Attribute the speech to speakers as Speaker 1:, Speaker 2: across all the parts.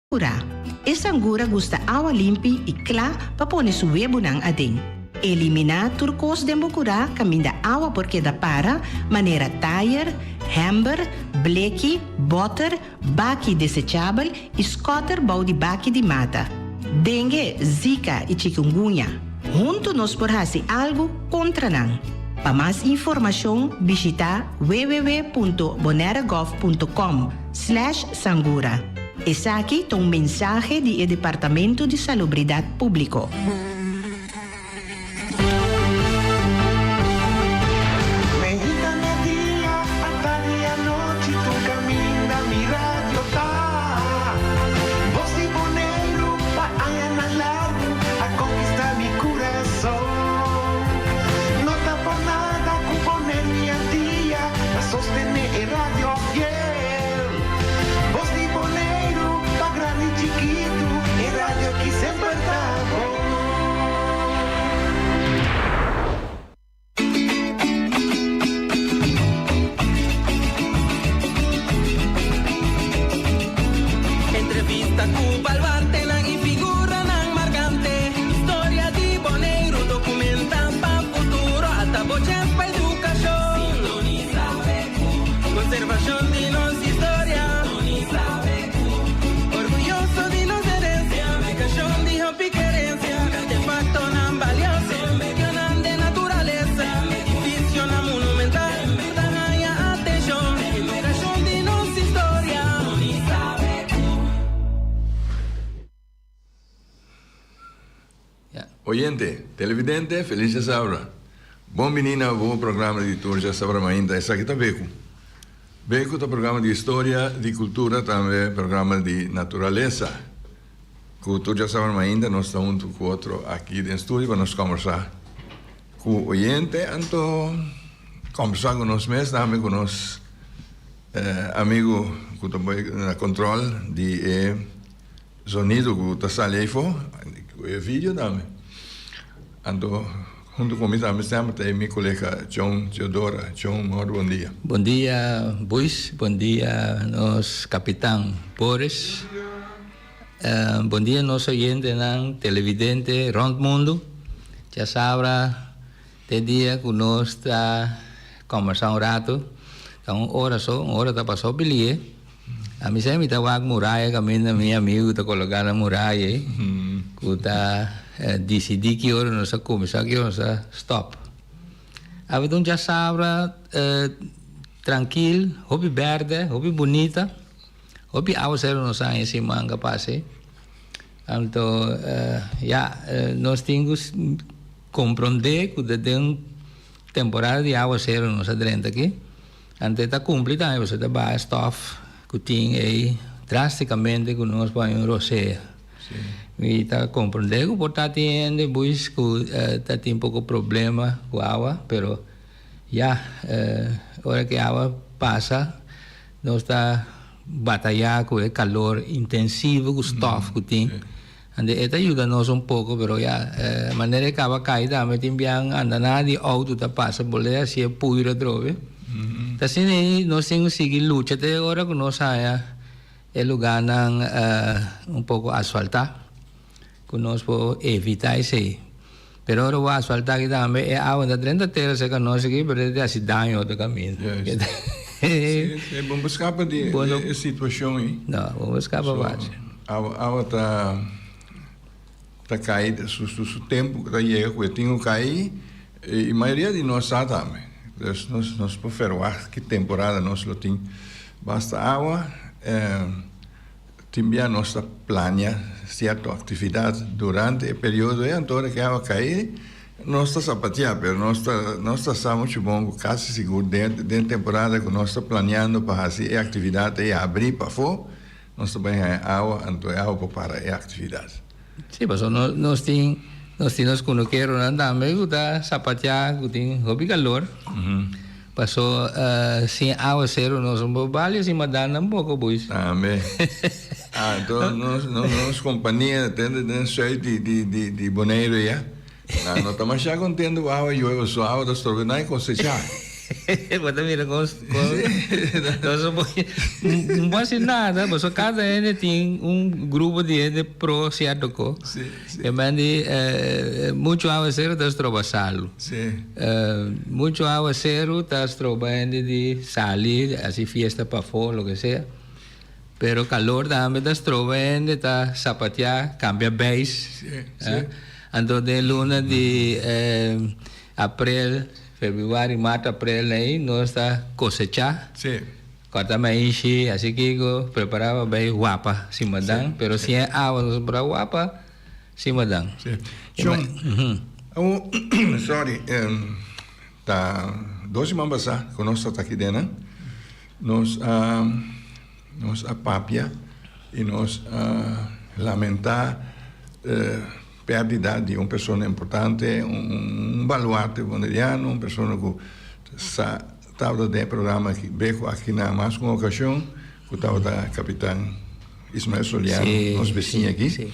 Speaker 1: Kurá. E sangura gusta awa limpi i kla pa pone su webunan aden. Eliminá tur kos den bo kurá kaminda awa por keda para, manera tayer, hèmber, bleki, bòter, baki desechabel i skòter bou di baki di mata. Dengue, Zika i chikungunya. Huntu nos por hasi algu kontra nan. Pa mas informashon bishitá www.bonairegov.com slash sangura. Esaki ta un mensahe di e Departamento di Salubridat Públiko.
Speaker 2: Mehita na dia, atardi i anochi tur kaminda mi radio ta. Bos di Boneiru pa añanan largu a konkistá mi kurason. No ta por nada ku Boneiru i Antia ta sostené e radio fiel. Bos di Boneiru pa grandi i chikitu, e radio ki semper ta bon.
Speaker 3: Entrevista ku baluartenan i figuranan markante. Historia di Boneiru dokumentá pa futuro. Ata bo chèns pa edukashon. Sintonisa BQ. Konservashon di nos historia. Sintonisa BQ. Orguyoso di nos herensia. Publikashon di hopi kerensia. Artefaktonan balioso. Medionan den naturalesa. Edifisionan monumental. Tur ta haña atenshon. Edukashon di nos historia. Sintonisa BQ.
Speaker 4: Oyente, televidente, felis djasabra. Bon bini na bo programa di Tur Djasabra Mainta. Esaki ta Beku. Beku ta programa di historia, di kultura, tambe programa di naturalesa. Ku Tur Djasabra Mainta nos ta huntu ku otro aki den studio pa nos kombersá ku oyente, anto kombersá ku nos mes tambe ku nos amigu ku ta bai na kontrol di e Zonido ku ta sali eifo, ku e video tambe. Anto huntu ku mi tambe semper ta e mi kolega John Teodora. John, mor bon dia.
Speaker 5: Bon dia Buis, bon dia nos kapitan Boris, bon dia nos oyentenan, televidente rònt mundu. Djasabra te dia ku nos ta kòmbersá un ratu, ta un ora so, un ora ta pasa hopi lie. Ami sa mi ta wak muraya kaminda mi amigu ta koloká na muraya ei ku ta disidí ki ora nos ta kuminsá ki ora nos ta stòp. Awe ta un djasabra trankil, hopi bèrdè, hopi bunita, hopi awaseru nos a haña siman ku a pasa ei. Anto ya nos tin ku komprondé ku ta den temporada di awaseru nos a drenta aki. Anto e ta cumpli tambe pasobra ta baha stof cu tin ey drasticamente cu nos por haña un rosea. Mi ta comprende cu por ta tin hende buis cu ta tin poco problema cu awa pero ya ora cu e awa pasa nos ta bataya cu e calor intensivo cu stof cu tin. Ande e ta yuda nos un poko pero ya manera e kaba kai tambe tin biaha anda nada di outo ta pasa por lei hasi e puiro atrobe. Ta asina ei nos tin ku sigui lucha te ora ku nos haña e lugarnan un poko asfaltá ku nos por evitá esei. Pero ora bo asfaltá aki tambe e awa ta drenta tera serka nos aki pero e ta hasi daño otro kaminda.
Speaker 4: Sí, sí, bo no skapa di e situashon ei.
Speaker 5: No, bo no skapa bachi.
Speaker 4: Awa, awa ta ta kai su su su tempu ku ta yega ku e tin ku kai i mayoria di nos sa tambe. Dus nos nos por ferwagt ki temporada nos lo tin basta awa. Tin bia nos ta plania sierto aktividat durante e periodo ei, anto ora ku e awa kai nos ta sapatia, pero nos ta nos ta sa muchu bon ku kasi sigur den den temporada ku nos ta planiando pa hasi e aktividat ei abri pafó, nos ta bai haña awa, anto e awa por para e aktividat.
Speaker 5: Sí, pasobra nos nos tin nos tin nos kunukeronan tambe ku ta sapatia ku tin hopi kalor. Paso sin awaseru nos no por bali sin madan tampoco boys.
Speaker 4: Tambe. Ah, enton nos nos compania den den zuid di di di di Bonaire ya. Nan no ta masha contento cu awa llueve pasobra awa ta strobe nan e cosecha.
Speaker 5: Bo ta mira kon kon nos no por no por hasi nada pasobra kada hende tin un grupo di hende pro sierto ko.
Speaker 4: Sí, sí.
Speaker 5: E men di muchu awaseru ta stroba salu.
Speaker 4: Sí.
Speaker 5: Muchu awaseru ta stroba hende di sali hasi fiesta pafó loke sea. Pero kalor tambe ta stroba hende ta sapatia kambia beis.
Speaker 4: Sí, sí.
Speaker 5: Anto den luna di Aprel, februari, mart, aprel ei nos ta kosechá.
Speaker 4: Sí.
Speaker 5: Kòrta maishi, hasi kiko, prepará pa bai wapa simadan. Pero sin e awa nos no por a wapa simadan.
Speaker 4: Sí. Shon, awo, sorry, ta dos siman pasá ku nos ta aki den nan, nos a, nos a papia i nos a lamentá. Pèrdida di un persona importante, un baluarte boneriano, un persona ku sa tabata den e programa Beko aki na mas ku un okashon, ku tabata Kapitan Ismael Soliano, nos besiña aki.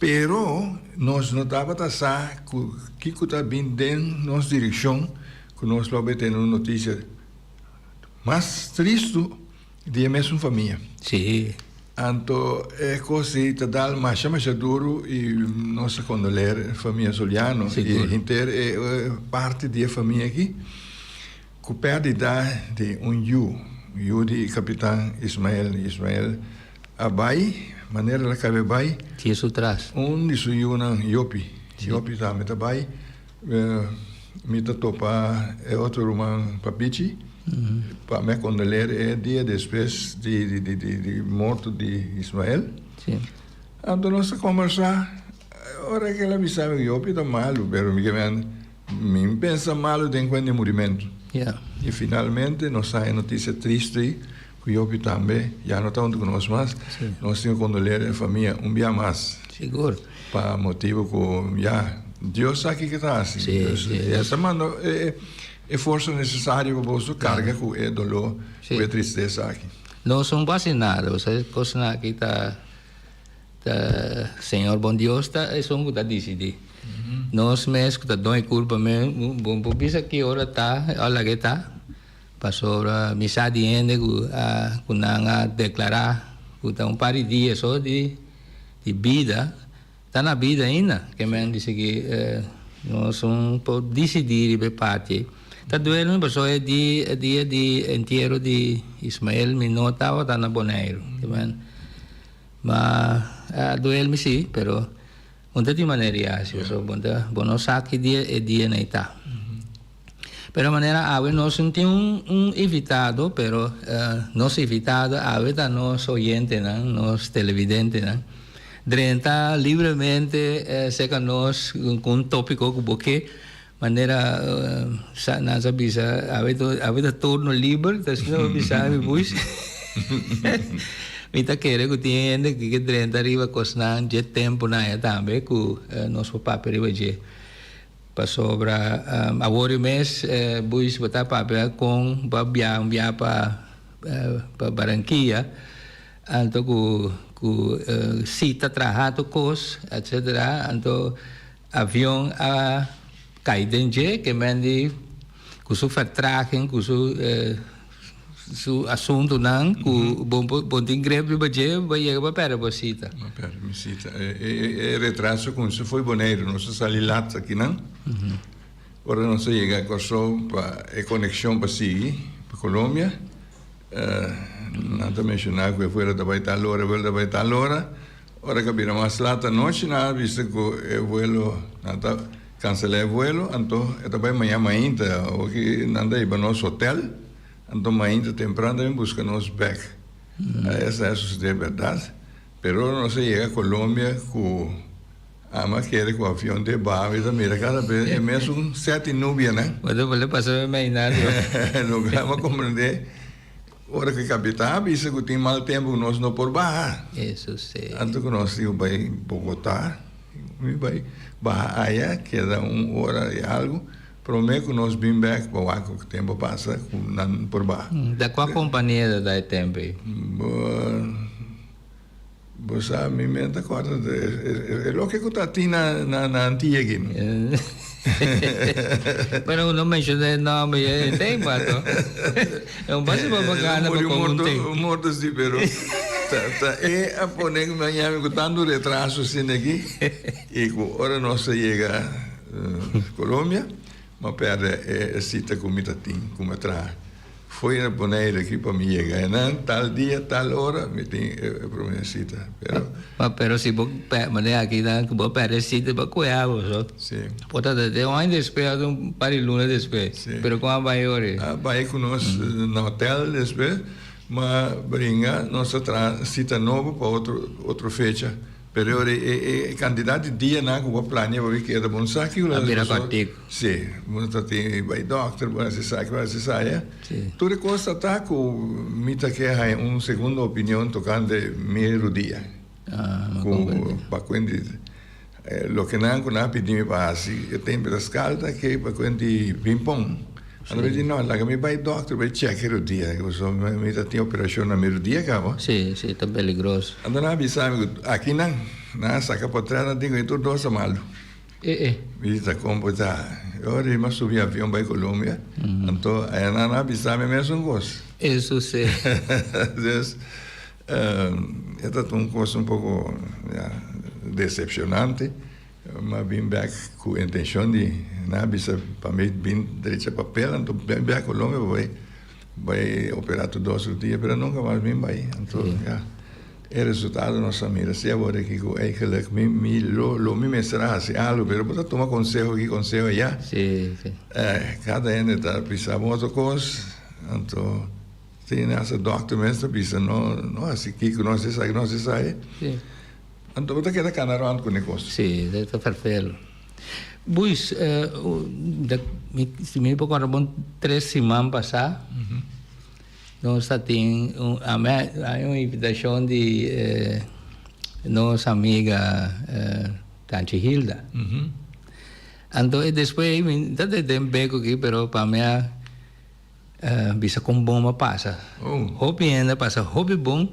Speaker 4: Pero nos no tabata sa ku kiko ta bin den nos direkshon ku nos lo a tene un notisia mas tristu. Di e mesun famia.
Speaker 5: Sí.
Speaker 4: Anto e kos ei ta dal masha masha duru i nos ta kondoler e famia Soliano i henter e parti di e famia aki ku pèrdida di un yu, yu di kapitan Ismael. Ismael a bai manera el a kabe bai.
Speaker 5: Tin su tras.
Speaker 4: Un di su yunan Yopi, Yopi tambe ta bai. Mi ta topa e otro ruman Papichi pa mi a kondoler e dia despues di morto di Ismael. Anto nos ta kombersá, ora ku el a bisa mi hopi ta malu, pero mi ke men mi pensa malu den kuent di murimentu. I finalmente nos haña notisia triste ei ku Yopi tambe ya no ta huntu ku nos mas. Nos tin ku kondoler e famia un bia mas. Pa motibu ku ya Dios sa kiko ta hasi.
Speaker 5: Sí, sí.
Speaker 4: E ta manda e forsa nesesario pa boso karga ku e doló, ku e tristesa aki.
Speaker 5: Nos no por hasi nada, osea e kosnan aki ta ta Señor bon Dios ta esun ku ta disidí. Nos mes ku ta don e kulpa mes bo por bisa ki ora ta o laga e ta, pasobra mi sa di hende ku a ku nan a deklará ku ta un par di dia so di Di bida ta na bida ainda. Ke men di sigui nos un por disidí riba e parti ei. Ta duel mi pasobra e di e dia di entiero di Ismael mi no tabata na Boneiru. Ke men ma a duel mi si pero un ta tin manera di hasi pasobra bo ta bo no sa ki dia e dia nei ta. Pero manera awe nos no tin un invitado, pero nos invitado awe ta nos oyentenan, nos televidentenan. Drenta libremente cerca nos cu un topico cu bo ke, manera nan sa bisa awe awe ta turno liber, ta asina bo bisa mi buis. Mi ta kere cu tin hende cu ke drenta riba cosnan dje temponan aya tambe cu nos por papia riba dje. Pasobra awor e mes Buis bo ta papia con bo a bia un bia pa pa Barranquilla anto cu cu cita traha tur cos etcetera anto avion a cay den dje ke men di cu su vertraging cu su Su asuntunan ku bo bo tin grip riba dje bo a yega pa pèrdè bo sita.
Speaker 4: Bo a pèrdè mi sita. E retraso kuminsá fo'i Boneiru. Nos a sali lat akinan. Ora nos a yega Kòrsou pa e konekshon pa sigui pa Colombia, nan ta menshoná ku e vuelo ta bai tal ora, e vuelo ta bai tal ora. Ora ku a bira mas lat anochi nan a bisa ku e vuelo nan ta kanselá e vuelo, anto e ta bai maña mainta. Oki nan ta hiba nos hotel, anto mainta tempran ta bin buska nos bèk. Esa a susedé bèrdat, pero ora nos a yega Colombia ku ama kere ku avion te baha mi ta mira kada bes e mesun sèt i nubianan.
Speaker 5: Bo ta bole pasa mi imaginá.
Speaker 4: Logramos komprendé. Ora ku e kapitan a bisa ku tin mal tempu ku nos no por baha.
Speaker 5: Eso si.
Speaker 4: Anto ku nos diu bai Bogotá, mi bai baha aya, keda un ora i algu, promé ku nos bin bèk pa wak ku tempu a pasa ku nan por baha.
Speaker 5: Ta kua kompania ta da e tempu ei?
Speaker 4: Bo bo sa mi men ta kòrda e loke ku ta tin na Antia aki.
Speaker 5: Bueno, no menciona e nomber ya e tem pato. E un base pa gana pa con un tem.
Speaker 4: Un morto si, pero ta, ta e a pone ku Miami ku tanto retraso asina aki i ku ora nos a yega Colombia, m'a perde e cita ku mi ta tin ku mi a traha. Foi na Bonaire aki pa mi yega einan tal dia tal ora mi tin e prome cita pero.
Speaker 5: Ma pero si bo manera aki nan ku bo perde cita bo kue abo so.
Speaker 4: Si.
Speaker 5: Por ta te un aña despues of un par di luna despues.
Speaker 4: Si.
Speaker 5: Pero kon a bai ora.
Speaker 4: A bai ku nos na hotel despues ma bringa nos a traha cita nobo pa otro otro fecha. Pero e e e kantidat di dianan ku bo a plania pa bo keda bo no sa kiko
Speaker 5: A bira kòrtiku.
Speaker 4: Sí, bo ta tin bai dòkter, bo hasi esaki, bo hasi esaya.
Speaker 5: Sí.
Speaker 4: Tur e kos ta ta ku mi ta ke haña un segundo opinion tokante mi rudia.
Speaker 5: Ah, mi
Speaker 4: Ku
Speaker 5: komprende.
Speaker 4: pa kuenti loke nan ku nan a pidi mi pa hasi e tempu ta skalta ke pa kuenti pimpon. Anto mi di no, laga mi bai dòkter bai chèk e rudia, pasobra mi ta tin operashon na mi rudia kaba.
Speaker 5: Sí, sí, ta peligroso.
Speaker 4: Anto nan a bisa mi ku aki nan, nan a saka potrèt, nan tin ku e tur dos ta malu.
Speaker 5: E e.
Speaker 4: Mi di ta kon por ta. E ora mi a subi avion bai Colombia, anto aya nan a bisa mi mesun kos.
Speaker 5: Eso sí.
Speaker 4: Dus, e ta un kos un poko, ya, decepcionante. Mi a bin bek ku intenshon di nan a bisa pa mi bin drecha papel anto bin bek Colombia pa bai bai opera tur dos otro dia pero nunka mas bin bai anto ya e resultado nos a mira si awor aki ku eigenlijk mi mi lo lo mi mester a hasi algo pero bo ta tuma konseho aki konseho aya kada hende ta bisa bo otro kos anto tin hasta dokter mes ta bisa no no hasi kiko no hasi esaki no hasi esaya. Anto bo ta keda kana rònt ku ne kos.
Speaker 5: Sí, e ta ferfelu. Buis, si mi por kòrda bon tres siman pasá nos ta tin un ami a un invitashon di nos amiga Tanchi Hilda. Anto e despues mi ta den beko aki pero pa mi a Bisa kon bon a pasa. Hopi hende a pasa hopi bon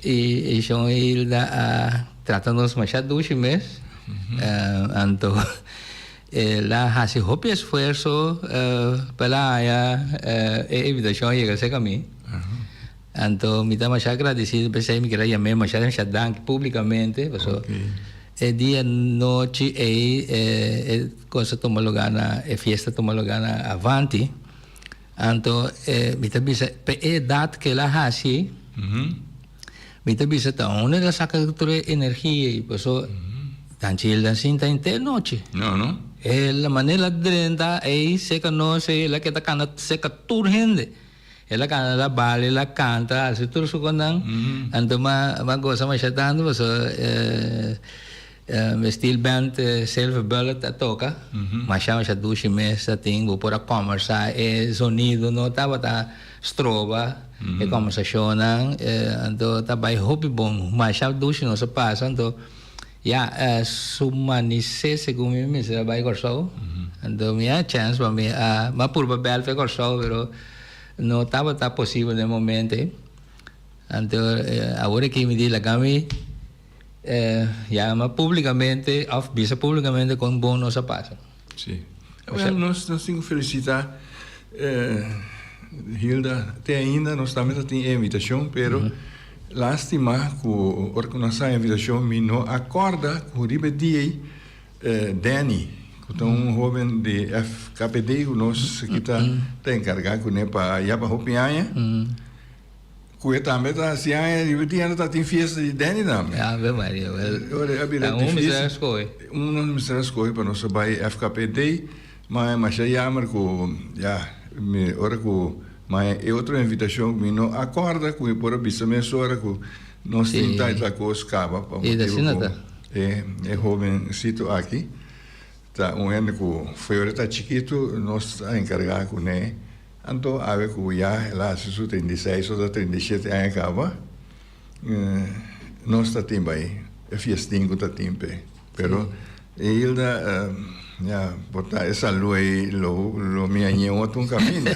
Speaker 5: i shon Hilda a trata nos masha dushi mes. Anto el a hasi hopi esfuerso pa el a haña e invitashon a yega serka mi. Anto mi ta masha agradesido p'esei mi kier a yam'é masha masha danki publikamente pasobra e dia nochi ei e kos a tuma lugá na e fiesta a tuma lugá na Avanti. Anto mi ta bisa p'e edat ku el a hasi mi ta bisa ta unda el a saka tur e energia ei pasobra tanchi el a sinta henter nochi. El manera el a drenta ei seka nos ei el a keda kanta seka tur hende. El a canta, el a baila, el a canta, haci tur su conan. Anto m'a m'a goza masha tanto pasobra e steel band Silver Bullet a toca. Masha masha dushi mes a tin, bo por a combersa e zonido no tabata stroba e combersacionnan. Anto ta bay hopi bon, masha dushi nos a pasa. Anto ya su manisé segun mi mester a bay Corsou. Anto mi a chance pa mi a m'a purba bel fe Corsou pero No tabata posibel den momento ei. Anto awor aki mi di laga mi yama publicamente of bisa publicamente con bon nos a pasa.
Speaker 4: Si. Well, nos nos tin cu felicita Hilda. Te ainda nos tambe ta tin e invitacion, pero lastima cu ora cu nos a invitacion mi no a corda cu riba e dia ei Danny, ku ta un hoben di FKPD ku nos aki ta ta enkargá kuné pa ya pa hopi aña, ku e tambe ta hasi aña riba e dia ta tin fiesta di Danny tambe.
Speaker 5: Ave Maria, wel,
Speaker 4: Ora a bira
Speaker 5: ta un mester a
Speaker 4: difícil.
Speaker 5: skohe.
Speaker 4: Un nos mester a skohe pa nos a bai FKPD, ma e masha yamer ku ya mi ora ku ma e otro invitashon mi no a kòrda ku mi por a bisa mesora ku nos tin
Speaker 5: Sí.
Speaker 4: ta e kos kaba pa
Speaker 5: I ta
Speaker 4: motibu
Speaker 5: asina
Speaker 4: ku
Speaker 5: ta.
Speaker 4: E e hobencito aki ta un hende cu foi ora ta chikito nos a encarga cune, anto awe cu ya el a haci su 36 o ta 37 aña caba, nos ta tin bay e fiestin cu ta tin p'e. Pero Hilda ya por ta e salu ey lo lo mi a ñe otro un caminda.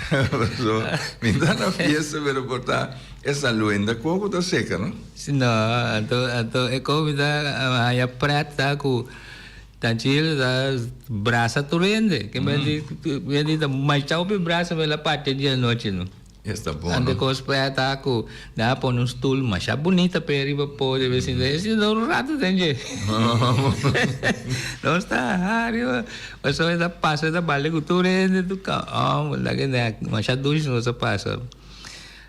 Speaker 4: Paso mi ta na fiesta pero por ta E saluenda koko ta seka, no?
Speaker 5: Si no, anto anto e komi ta haña pret ta ku. Tanchil ta brasa tur hende. Ke men di men di ta masha hopi brasa men la papia di anochi no.
Speaker 4: Esta bon
Speaker 5: Ante
Speaker 4: no.
Speaker 5: kos p'e ta ku nan a pone un stul masha bunita p'e riba podio be sinta e sinta un rato den dje. Nos ta hari pasobra e ta pasa e ta bale ku tur hende tur ka oh laga masha dushi nos a pasa.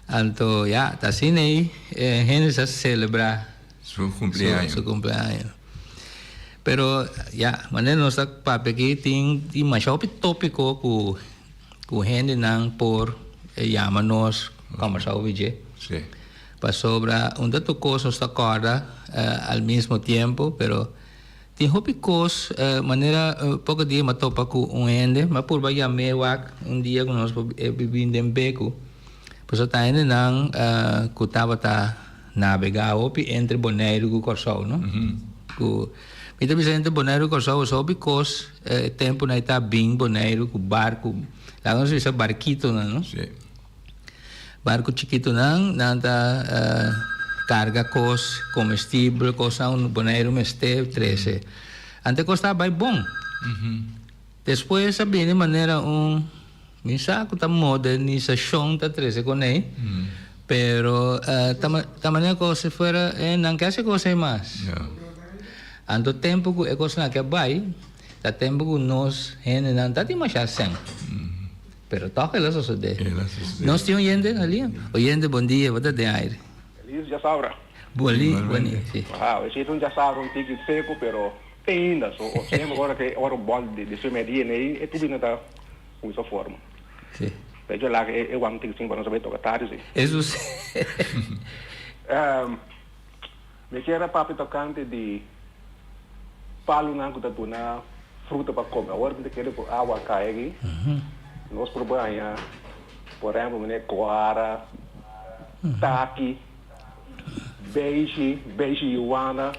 Speaker 5: Anto ya ta asina ei e hende sa celebra.
Speaker 4: Su cumpleaños.
Speaker 5: Su cumpleaños. Pero ya, manera nos ta papia aki tin tin masha hopi topico cu cu hendenan por yama nos combersa over dje.
Speaker 4: Si.
Speaker 5: Pasobra un ta tur cos nos ta corda al mismo tiempo, pero tin hopi cos manera poco dia mi a topa cu un hende, mi a purba yam'e wak un dia cu nos por bini den becu, pasobra ta hendenan cu tabata. Nabegá hopi entre Boneiru ku Kòrsou, no? Ku mi ta bisa entre Boneiru ku Kòrsou pasobra hopi kos e tempunan ei ta bin Boneiru ku barku, laga nos bisa barkitonan, no?
Speaker 4: Sí.
Speaker 5: Barku chikitonan, nan ta karga kos komestibel, kosnan Boneiru mester trese. Ante kos ta bai bon. Despues a bini manera un. Mi sa ku ta modernisashon ta trese kuné, pero ta manera ku si fuera nan ke hasi kos ei mas. Anto tempu ku e kosnan aki a bai, ta tempu ku nos hendenan ta tin masha sèn. Pero tòg el a sosodé. Nos tin oyente na liña? Oyente, bon dia, bo ta den aire.
Speaker 6: Feliz djasabra.
Speaker 5: Bon dia, si.
Speaker 6: Wow, esei ta un djasabra un tiki seku, pero te ainda. So, semper ora ke ora bòl di su media ei, e tubina ta. Usa forma.
Speaker 5: Sí.
Speaker 6: De hecho, laga e e wam tin sin pa no sabe toca tardi sí.
Speaker 5: Eso sí.
Speaker 6: Mi kier a papia tocante di palunan cu ta duna fruta pa come. Awor mi ta kere cu awa a cay aki. Nos por baña, por ehempel, manera cuara, taki, beishi, beishi yuwana.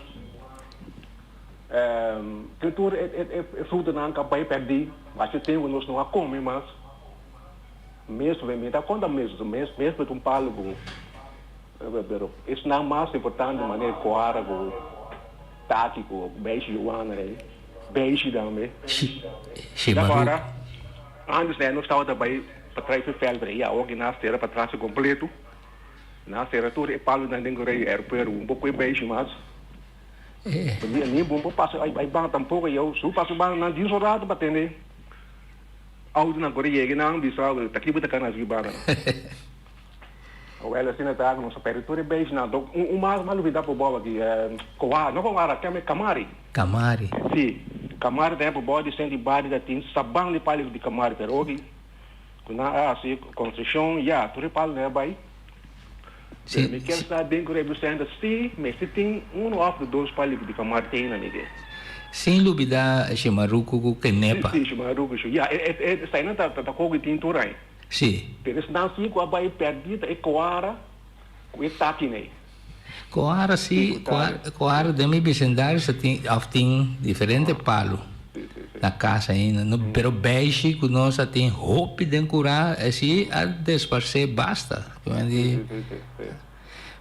Speaker 6: Tin tur e frutanan ka bai pèrdí, masha tempu nos no a kome mas. Mes, mi ta konta mes, mes mes ta un palu ku, pero esnan mas importante manera kuara ku taki ku beishi yuana ei, beishi tambe.
Speaker 5: Shimaru.
Speaker 6: Antes nos tabata bai pa trai su vèlt, pero awor ki nan a sera patras kompleto, nan a sera tur e palunan den ku rei aeropuerto, un poko e beishi mas. Mi ni bon por pasa ay ban tampoco yo su pasa ban nan di un rato pa tende auto nan por yega nan bisa ta ki bo ta cana así banda nan awel asina ta nos a perde tur e beis nan un un mas mas lubida por bobo aki koa no koa keme kamari
Speaker 5: Kamari.
Speaker 6: si kamari ta por bobo di senti bari ta tin saban di palo di kamari pero oki ku nan a hasi construccion ya tur e palo nan a bay.
Speaker 5: Si,
Speaker 6: Mi kier sa den ku representa si mester tin unu òf de dos paliku di Camartena mi ke.
Speaker 5: Sin lubida Shimaruku ku Kenepa.
Speaker 6: Si, si, Shimaruku su. Ya, e e esainan ta ta koku tin tur ai.
Speaker 5: Si.
Speaker 6: Pero esnan si ku a bai pèrdí ta e koara ku e takinei.
Speaker 5: Koara si, koara den mi bisendario sa tin òf tin diferente palu na kas ainda. No, pero beishi ku nos a tin hopi den kurá si a desparsé basta.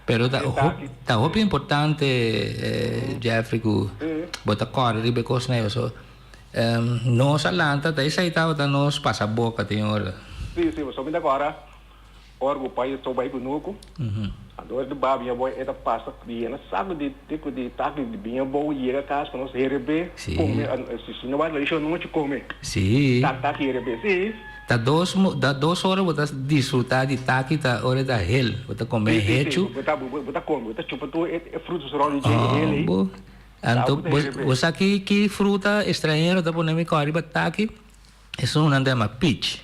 Speaker 5: Pero ta ta hopi importante Jeffrey ku bo ta kòrda riba e kosnan ei pasobra nos a lanta ta esei tabata nos pasa boka tin ora.
Speaker 6: Sí, sí, pasobra mi ta kòrda ora ku pai estou bai kunuku, anto ora di ba biña bou e ta pasa yena saku di tiku di taki di biña bou yega kas pa nos herebé kome, si no bai la nochi kome taki herebé, sí.
Speaker 5: Ta dos ta dos ora bo ta disfruta di taki ta ora e ta hel bo ta come
Speaker 6: Sí, sí, sí.
Speaker 5: hechu.
Speaker 6: Bo ta bo ta come bo ta chupa tur e e frutas rond di dje e hel
Speaker 5: Oh
Speaker 6: ei.
Speaker 5: bo
Speaker 6: Ta
Speaker 5: anto
Speaker 6: bo ta
Speaker 5: bo
Speaker 6: herebé.
Speaker 5: bo sa ki ki fruta estranhero ta pone mi kò riba taki esun nan ta yama peach.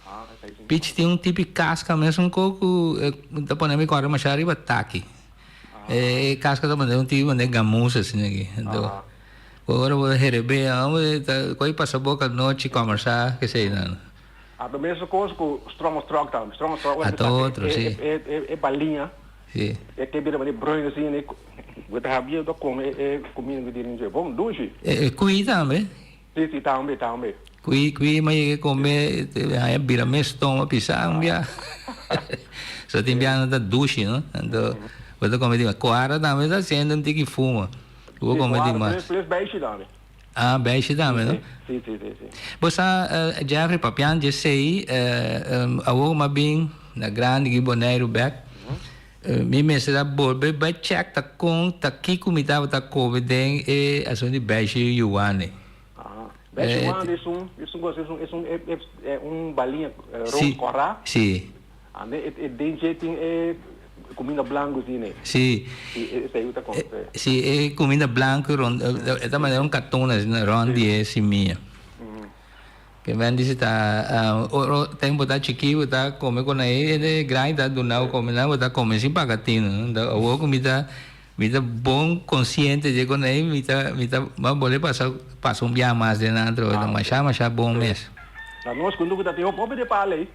Speaker 6: Ah esei si.
Speaker 5: Peach tin un tipi kaska mesun ko ku ta pone mi kò masha riba taki. E kaska ta pone un tipi pone gamusa asina aki anto.
Speaker 6: Ah.
Speaker 5: Ora bo ta herebé hombre ta koe pasa boka nochi kòmbersá kesei nan.
Speaker 6: A ta mesun kos ku stromostroc tambe. Stromostroc ora
Speaker 5: A ta otro, si.
Speaker 6: E e e baliña.
Speaker 5: Si.
Speaker 6: E ke bira manera bruin asin e bo ta habia bo ta kome e kumida ku tin den dje. Bon dushi.
Speaker 5: E kui tambe.
Speaker 6: Si si tambe tambe.
Speaker 5: Kui kui mi a yega kome haña bira mi stoma pisá un bia. So tin bia nan ta dushi no. Anto bo ta kome di mas. Kuara tambe ta hasiendo un tiki fuma. Bo
Speaker 6: Si
Speaker 5: kome di
Speaker 6: kuara
Speaker 5: mas.
Speaker 6: plus beishi tambe.
Speaker 5: Ah, beishi tambe, no?
Speaker 6: Si, si, si, si.
Speaker 5: Bo sa, Jeffrey, papian dje esei, awor m'a bin na grandi ki Boneiru bek, mi mester a bolbe bai check ta kon, ta kiko mi tabata kobe den e asuntu di beishi yuane.
Speaker 6: Aha. Beishi yuane es un, es un kos, es un, es un, e un baliña rond kòrá.
Speaker 5: Si.
Speaker 6: Ande e e den dje tin e kuminda blanku si ne.
Speaker 5: Si.
Speaker 6: Si e esei ta kon se.
Speaker 5: Si e kuminda blanku rond e ta manera un karton asina rond di e simia. Ke men di si ta ora tempu bo ta chikí bo ta kome ku nan e hende grandi ta duna bo kome nan bo ta kome sin paga tinu no. Awor ku mi ta mi ta bon konsiente dje ku nan ei mi ta mi ta bo a bole pasa pasa un bia mas den nan atrobe ta masha masha bon mes.
Speaker 6: Na nos kundu ku ta tin hopi di pala ei.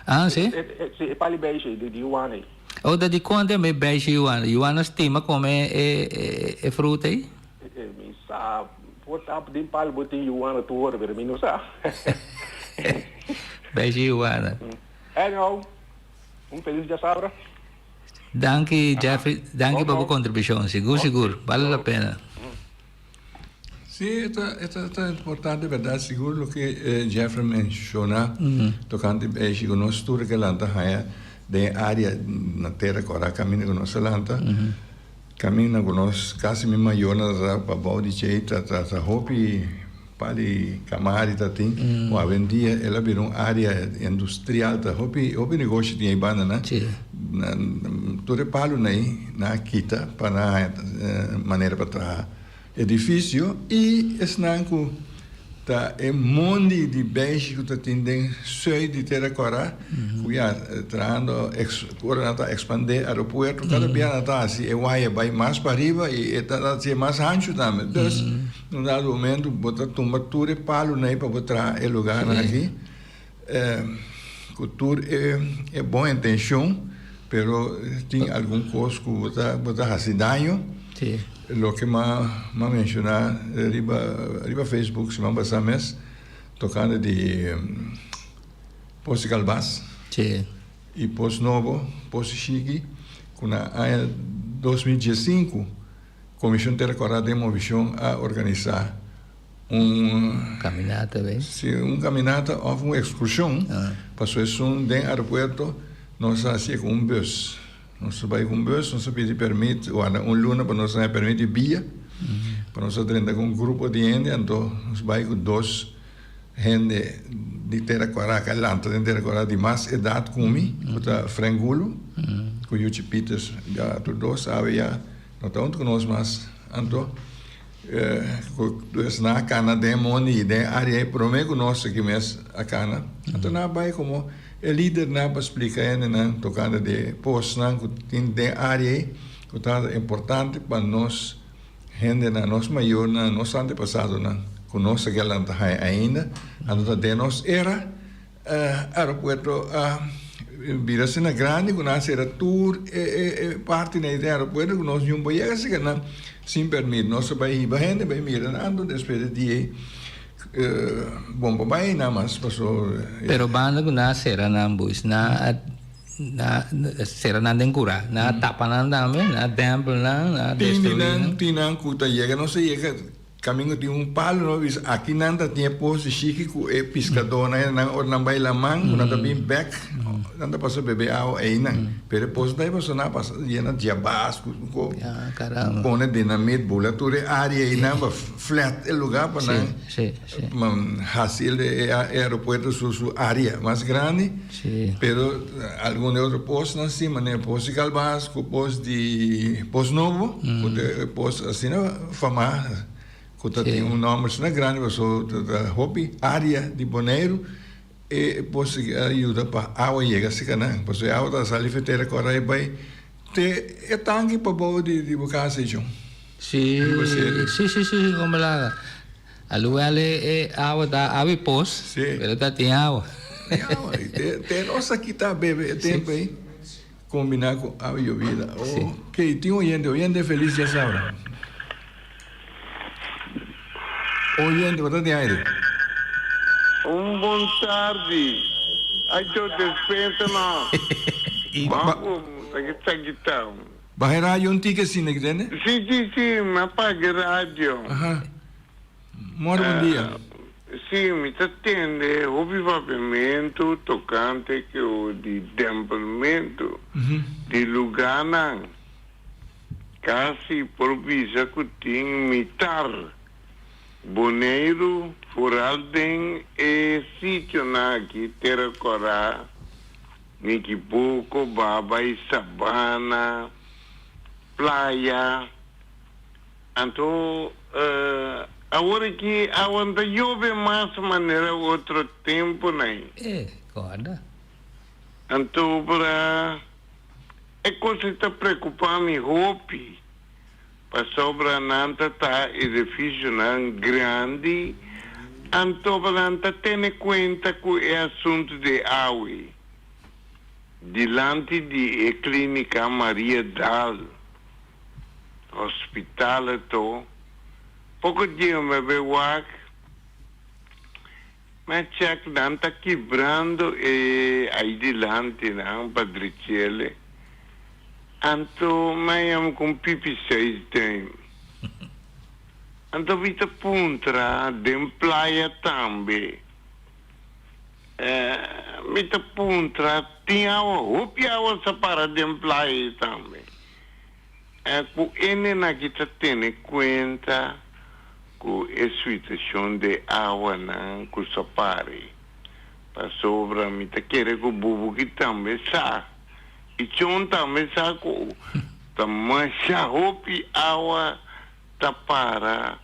Speaker 5: Ah, si?
Speaker 6: Si, e pali beisje, di yuana ei.
Speaker 5: Oh, ta di kon tambe beisje yuana? Yuana stima kome e fruta ei?
Speaker 6: Mi sa, por ta den pali bo tin yuana tur ora, pero mi no sa.
Speaker 5: Beisje yuana.
Speaker 6: Anyhow, un felis djasabra.
Speaker 5: Danki Jeffrey, danki pa bo kontribushon, sigur sigur, bale la pena.
Speaker 4: Sí, e ta, e ta, ta importante berdad, sigur loke Jeffrey menciona tocante beishi cu nos tur ke lanta haya den e area na tera cu ora caminda cu nos a lanta, caminda cu nos casi mi mayornan ta traha pabao di djei ta ta ta hopi pali camari ta tin, cu awendia el a bira un area industrial ta hopi hopi negoshi tin ei banda nan, tur e palunan ei nan a kita pa nan haya manera pa traha. Edifisio i esnan ku ta e mondi di beishi ku ta tin den sùit di Tera Kòrá ku ya trahando ora nan ta ekspandé aeropuerto kada bia nan ta hasi e waya bai mas pariba i e ta hasié mas hanchu tambe. Dus un dado momento bo ta tumba tur e palunan ei pa bo traha e lugarnan aki ku tur e bon intenshon pero tin algun kos ku bo ta bo ta hasi daño. Loke m'a m'a menshoná riba riba Facebook siman pasá mes tokante di Pos di Kalbas i Pos Nobo, Pos di Shiki ku na aña 2015 Komishon Tera Kòrá den Movishon a organisá un
Speaker 5: Caminata bay.
Speaker 4: Si, un caminata of un excursion. Pasobra esun den aeropuerto nos a hacié cu un bus. Nos a bay cu un bus, nos a pidi permit, warda un luna pa nos haña permit di bia, pa nos a drenta cu un grupo di hende, anto nos bay cu dos hende di Tera Cuará, cu a lanta den Tera Cuará di mas edad cu mi, cu ta Frank Gulu cu Yuchi Pieters, ya tur dos awe ya no ta hunto cu nos mas, anto. Pues nan a cana den mondi y den area e prome cu nos aki mes a cana. Anto nan a bay como e lidernan pa splica hendenan tocante di e posnan cu tin den area ey cu ta importante pa nos hendenan, nos mayornan, nos antepasadonan cu nos a keda lanta haya ainda. Anto ta den nos era. Aeropuerto a bira asina grandi ku nan a sera tur e partinan di aeropuerto ku nos niun por yega asina nan sin permit. Nos a bai hiba hende bai mira nan anto despues di dia ei bon pa bai einan mas paso.
Speaker 5: Pero banda ku nan a sera nan bus nan a nan a sera nan den kura nan a tapa nan tambe nan a dèmpel nan nan a destruí nan.
Speaker 4: Tin nan ku ta yega nos a yega. Kamingo tin un palu no bisa aki nan ta tin e pos di shiki ku e piskadónan nan ora nan bai laman ku nan ta bin bèk nan ta pasa bebe awa einan pero e pos ta pasobra nan a pasa yena diabas ku ku pone dinamit bula tur e área einan pa flat e lugá pa nan hasi e aeropuerto su su área mas grandi pero algun de otro posnan si manera pos di Kalbas ku pos di pos nobo ku ta e pos asina. Fama ku ta tin un nòmber asina grandi pasobra ta ta hopi área di Boneiru e por sigui a yuda pa awa yega serka nan pasobra e awa ta sali fetera kòrda e bai te e tanki pabou di di bo kas ei chon.
Speaker 5: Si si si si como laga aluwel e awa ta awa i pos pero ta tin awa.
Speaker 4: Tin awa te nos a kita bebe e tempu ei. Combina cu awa y yobida. Ok, tin oyente, oyente feliz ya sabra. Oyente, bo ta den aire.
Speaker 7: Un bon tardi. Ay Joe despensa no. Banco ta ki ta kita.
Speaker 4: Baha e radio un tiki asina, ki tende?
Speaker 7: Si si si, mi a paga e radio.
Speaker 4: Aha. Mòrdu bon dia.
Speaker 7: Sí, mi ta tende hopi papiamentu tokante ku di dempelmentu di lugánan. Kasi por bisa ku tin mitar Boneiru, foral den e sitionan aki, Tera Kòrá, Nikiboko, Baba i Sabana, Playa. Anto awor aki awa no ta yobe mas manera otro tempunan.
Speaker 5: E kòrda.
Speaker 7: Anto pra e kos ei ta preokupá mi hopi, pasobra nan ta ta edifisionan grandi, anto pa nan ta tene kuenta ku e asuntu di awa ei dilanti di e klínika Maria Daal. Hospital to poko dia mi a bay wak mi a check nan ta kibrando e ay dilanti nan pa drechele anto mi a yama ku un pipi seis duim anto mi ta puntra den playa tambe mi ta puntra tin awa hopi awa sa para den playa tambe. Ku hende aki ta tene kuenta ku e situashon de awanan ku sa pari, pasobra mi ta kere ku Bubuki tambe sa i Chon tambe sa ku ta masha hopi awa ta para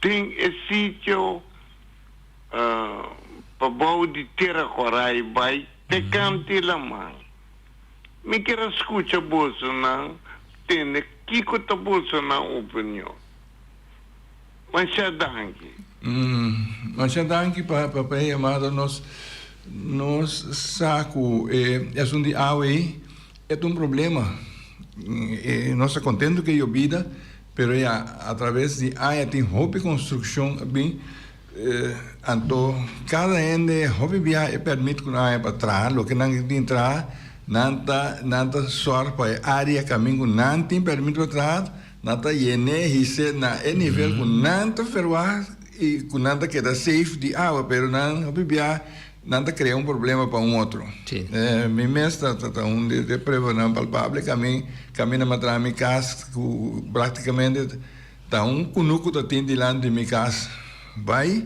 Speaker 7: den e sitio pabou di Tera Korai bai te kanti laman. Mi kier a skucha bosonan tende kiko ta bosonan opinion. Masha danki.
Speaker 4: Masha danki pa pa e yamada. Nos nos sa ku e asuntu di awa ei e ta un problema. Nos ta kontentu ku e yobida pero ya atraves di aña tin hopi konstrukshon a bin. Anto kada hende hopi biaha e permit ku nan haña pa traha loke nan tin traha nan ta nan ta sòrg pa e área kamin ku nan tin permit pa traha nan ta yen'é his'é na e nivel ku nan ta ferwagt i ku nan ta keda safe di awa pero nan hopi biaha nan ta krea un problema pa un otro. Mi mes ta ta un di e pruebanan palpable kamin kaminda mi a traha mi kas ku praktikamente. Ta un kunuku ta tin dilanti mi kas bai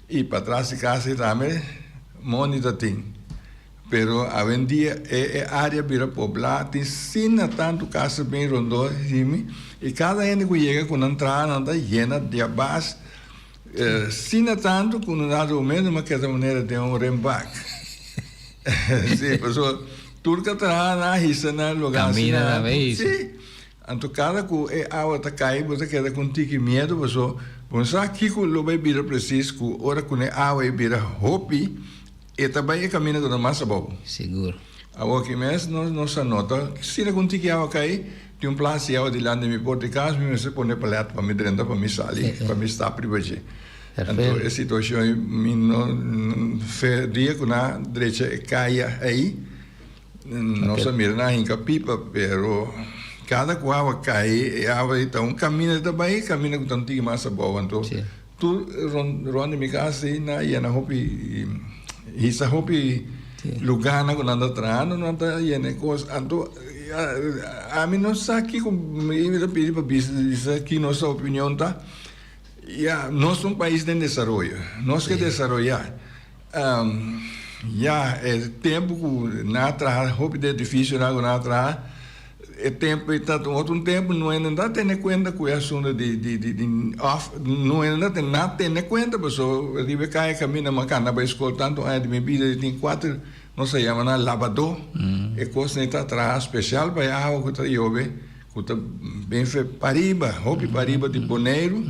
Speaker 4: i patras di kas ei tambe mondi ta tin. Pero awendia e e área bira poblá, tin asina tantu kas ta bin rondó di mi i kada hende ku yega ku nan traha nan ta yena di abas asina tantu ku un dado momento mi a keda manera den un renbak. Sí, pasobra tur ku a traha nan a hisa nan lugá asina. Sí. Anto kada ku e awa ta kai bo ta keda ku un tiki miedu paso bo no sa kiko lo bai bira presis ku ora ku e awa e bira hopi e ta bai e kaminda ku ta mas abou.
Speaker 5: Sigur.
Speaker 4: Awor ki mes nos nos a nota asina ku un tiki awa kai tin un plas di awa dilanti mi porta di kas mi mester pone palet pa mi drenta pa mi sali pa mi stap riba dje. Anto e situashon ei mi no fe dia ku nan a drecha e kaya ei. Nos a mira nan hinka pipa, pero kada ku awa kai, e awa ei ta un kaminda ta bai, kaminda ku ta un tiki mas abou. Anto tur rond di mi kas ei nan a yena hopi, hisa hopi lugánan ku nan ta trahando, nan ta yena e kos. Anto ami no sa kiko mi ta pidi pa bisa ki nos opinion ta. Ya, nos ta un pais den desaroyo, nos ke desaroyá. Ya, e tempu ku nan a traha hopi di edifisionan ku nan a traha, e tempu ei ta un otro tempu, no hende no ta tene kuenta ku e asuntu di di di di òf no hende no ta na tene kuenta pasobra riba e kaya kaminda mi a kanda bai skol tantu aña di mi bida i tin kuater nos a yama nan labadó, e kosnan ei ta traha spesial pa e awa ku ta yobe. Ku ta bin fe pariba, hopi pariba di Boneiru,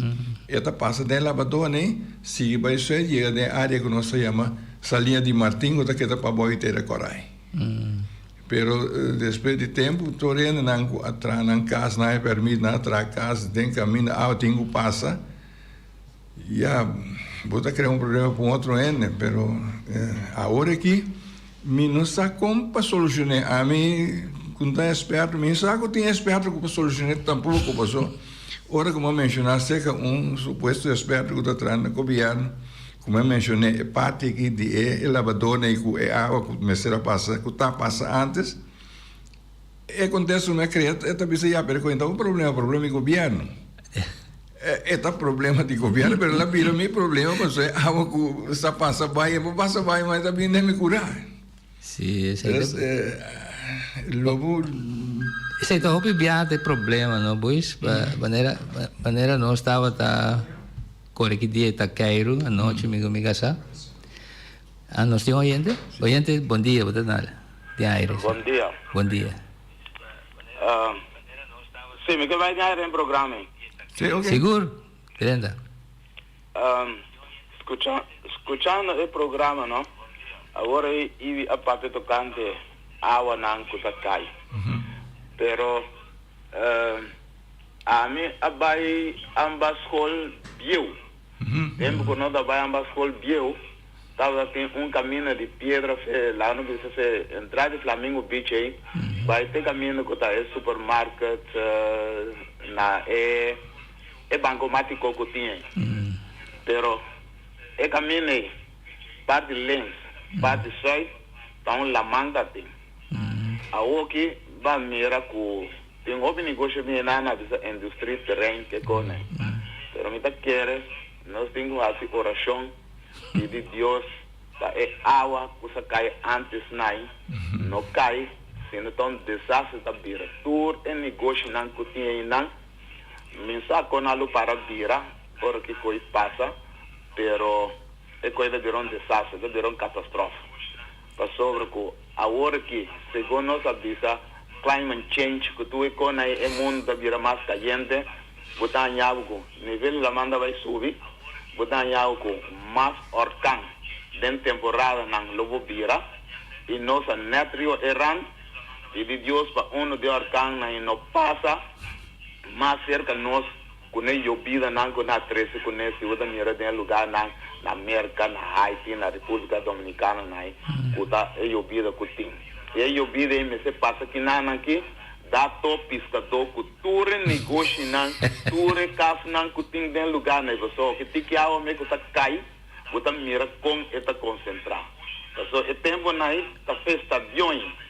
Speaker 4: e ta pasa den Labadone, sigui bai suet, yega den área ku nos ta yama Saliña di Martin, ku ta keda pabou di Tera Korai. Pero despues di tempu, tur hendenan ku a traha nan kas, nan a pèrmit nan a traha kas den kaminda awa tin ku pasa, Ya, bo ta krea un problema pa un otro hende, pero awor aki mi no sa kon pa solucion'é. Ami ku no ta experto, mi no sa ku tin experto ku por solucion'é tampoko, paso. Ora ku mi a menshoná serka un supuesto eksperto ku ta traha na gobièrnu, ku mi a menshoné e parti aki di e labadornan ei ku e awa ku mester a pasa, ku ta pasa ántes, e kontesto ku mi a krea e ta bisa ya, pero ku e no ta un problema, problema di gobièrnu. E ta problema di gobièrnu, pero el a bira mi problema pasobra e awa ku sa pasa bai, e por pasa bai, ma e ta bini den mi kurá.
Speaker 5: Sí, esei ta.
Speaker 4: Lobo.
Speaker 5: Esei ta hopi biaha ta e problema, no, Boys? Manera, manera nos tabata kore ki dia ta keiru anochi mi ku mi kasá. Ah, nos tin oyente? Oyente, bon dia, bo ta na den aire.
Speaker 8: Bon dia.
Speaker 5: Bon dia.
Speaker 8: Sí, mi ke bai den aire den programa ei.
Speaker 4: Sí, ok.
Speaker 5: Sigur, Brenda.
Speaker 8: Scucha, scuchando e programa no, awor ei Ivy a papia tocante awanan cu ta cay. Pero ami a bay amba school bieu. Tempo cu nos a bay amba school bieu, tabata tin un camino di piedra fe, laga nos bisa fe entrada di Flamingo Beach ei, bay te camino cu ta e supermarket na e. E bankomátiko ku tin ei. Pero e kaminda ei, parti links, parti sùit, ta un laman ta tin. Awoki ba mira ku tin hopi negosio bin einan a bisa industrie terrein ke kon ei. Pero mi ta kere nos tin ku hasi orashon pidi Dios pa e awa ku sa kai antes nai no kai, sino ta un desastre ta bira tur e negoshinan ku tin einan. Mi sa kon a lo para bira ora ki koi pasa, pero e koi ta bira un desastre, ta bira un katastrof. Pasobra ku awor aki, segun nos a bisa, climate change, ku tur e kon ei e mundu ta bira mas kayente, bo ta haña bo ku nivel di laman ta bai subi, bo ta haña bo ku mas orkan den temporadanan lo bo bira, i nos a nèt riba e rand. Pidi Dios pa unu di orkannan i no pasa mas serka nos ku ne yobidanan ku na trese kuné si bo ta mira den e lugarnan na Merka, na Haiti, na Repúblika Dominikana nai ku ta e yobida ku tin. I e yobida ei mester pasa kinanan ki da to piskadó ku tur e negoshinan, tur e kasnan ku tin den lugarnan ei pasobra ki tiki awa me ku ta kai Bo ta mira kon e ta konsentrá. Pasobra e tempunan ei ta festadion.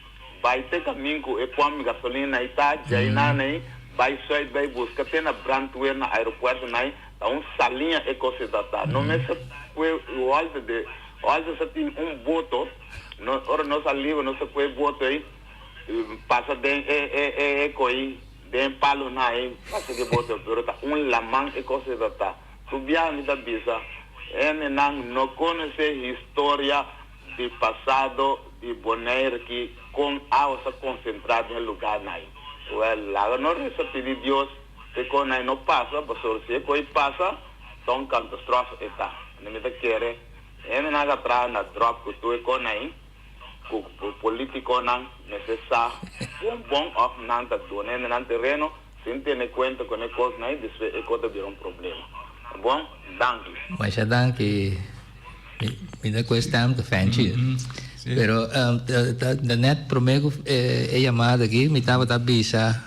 Speaker 8: Bai te kamin ku e pòmp gasolina ei ta, djei nan ei, bai sùit bai buska te na brandweer na aeropuerto nan ei, ta un saliña e kos ei ta ta. No mester kue hòlte de hòlte sa tin un boto, no ora nos a liba nos a kue boto ei pasa den e e e e koi den e palonan ei pasa ke boto pero ta un laman e kos ei ta ta. Su biaha mi ta bisa, Hendenan no konosé historia di pasado di Bonaire ki kon awa sa konsentrá den e lugarnan ei. Wèl, laga nos resa pidi Dios p'e konan ei no pasa, pasobra si e koi pasa, ta un kantastrofe e ta. Anto mi ta kere hendenan ka traha na dròp ku tur e konan ei, ku polítikonan mester sa bon bon òf nan ta duna hendenan tereno, Sin tene cuenta con e cosnan ey despues e cos ta bira un problema. Bon, danki.
Speaker 5: Masha danki. Mi ta cu e stem ta fenchi. Pero ta net prome cu e yamada aki mi tabata bisa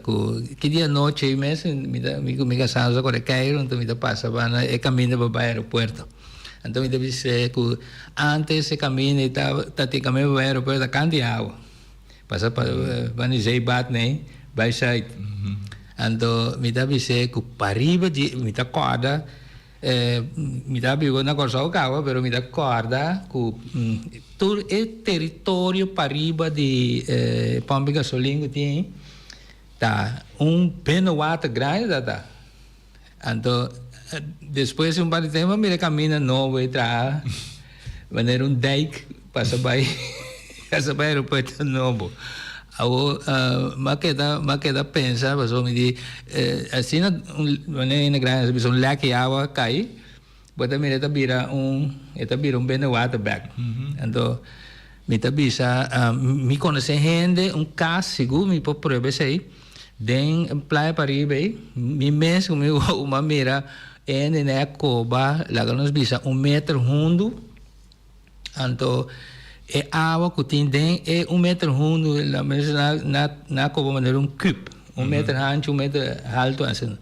Speaker 5: cu ki dia anochi ey mes mi ta mi cu mi casa nos a core Cairo enton mi ta pasa banda e caminda pa bay aeropuerto. Enton mi ta bisa cu antes e caminda ey ta tin caminda pa bay aeropuerto ta canta di awa. Pasa pa banda di zeebad nei bai zuid. Anto mi ta bis'é ku pariba di mi ta kòrda mi ta biba na Kòrsou kaba pero mi ta kòrda ku tur e teritorio pariba di pòmp di gasolin ku tin ei ta un binnenwater grandi ta ta. Anto despues di un par di tempo a mira kaminda nobo ei traha manera un dijk pasa bai pasa bai aeropuerto nobo. Awor mi a keda mi a keda pensa pasobra mi di asina un manera hende grandi ta bisa un lek di awa kai bo ta mira e ta bira un e ta bira un bende water bek. Anto mi ta bisa mi konosé hende un kas sigur mi por prueba esei. Den Playa Pariba ei, mi mes ku mi wowo a mira hende na e koba, laga nos bisa un meter hundu, anto e awa ku tin den e un meter hundu, la mes na na koba manera un kup, un meter hanchu, un meter haltu asina.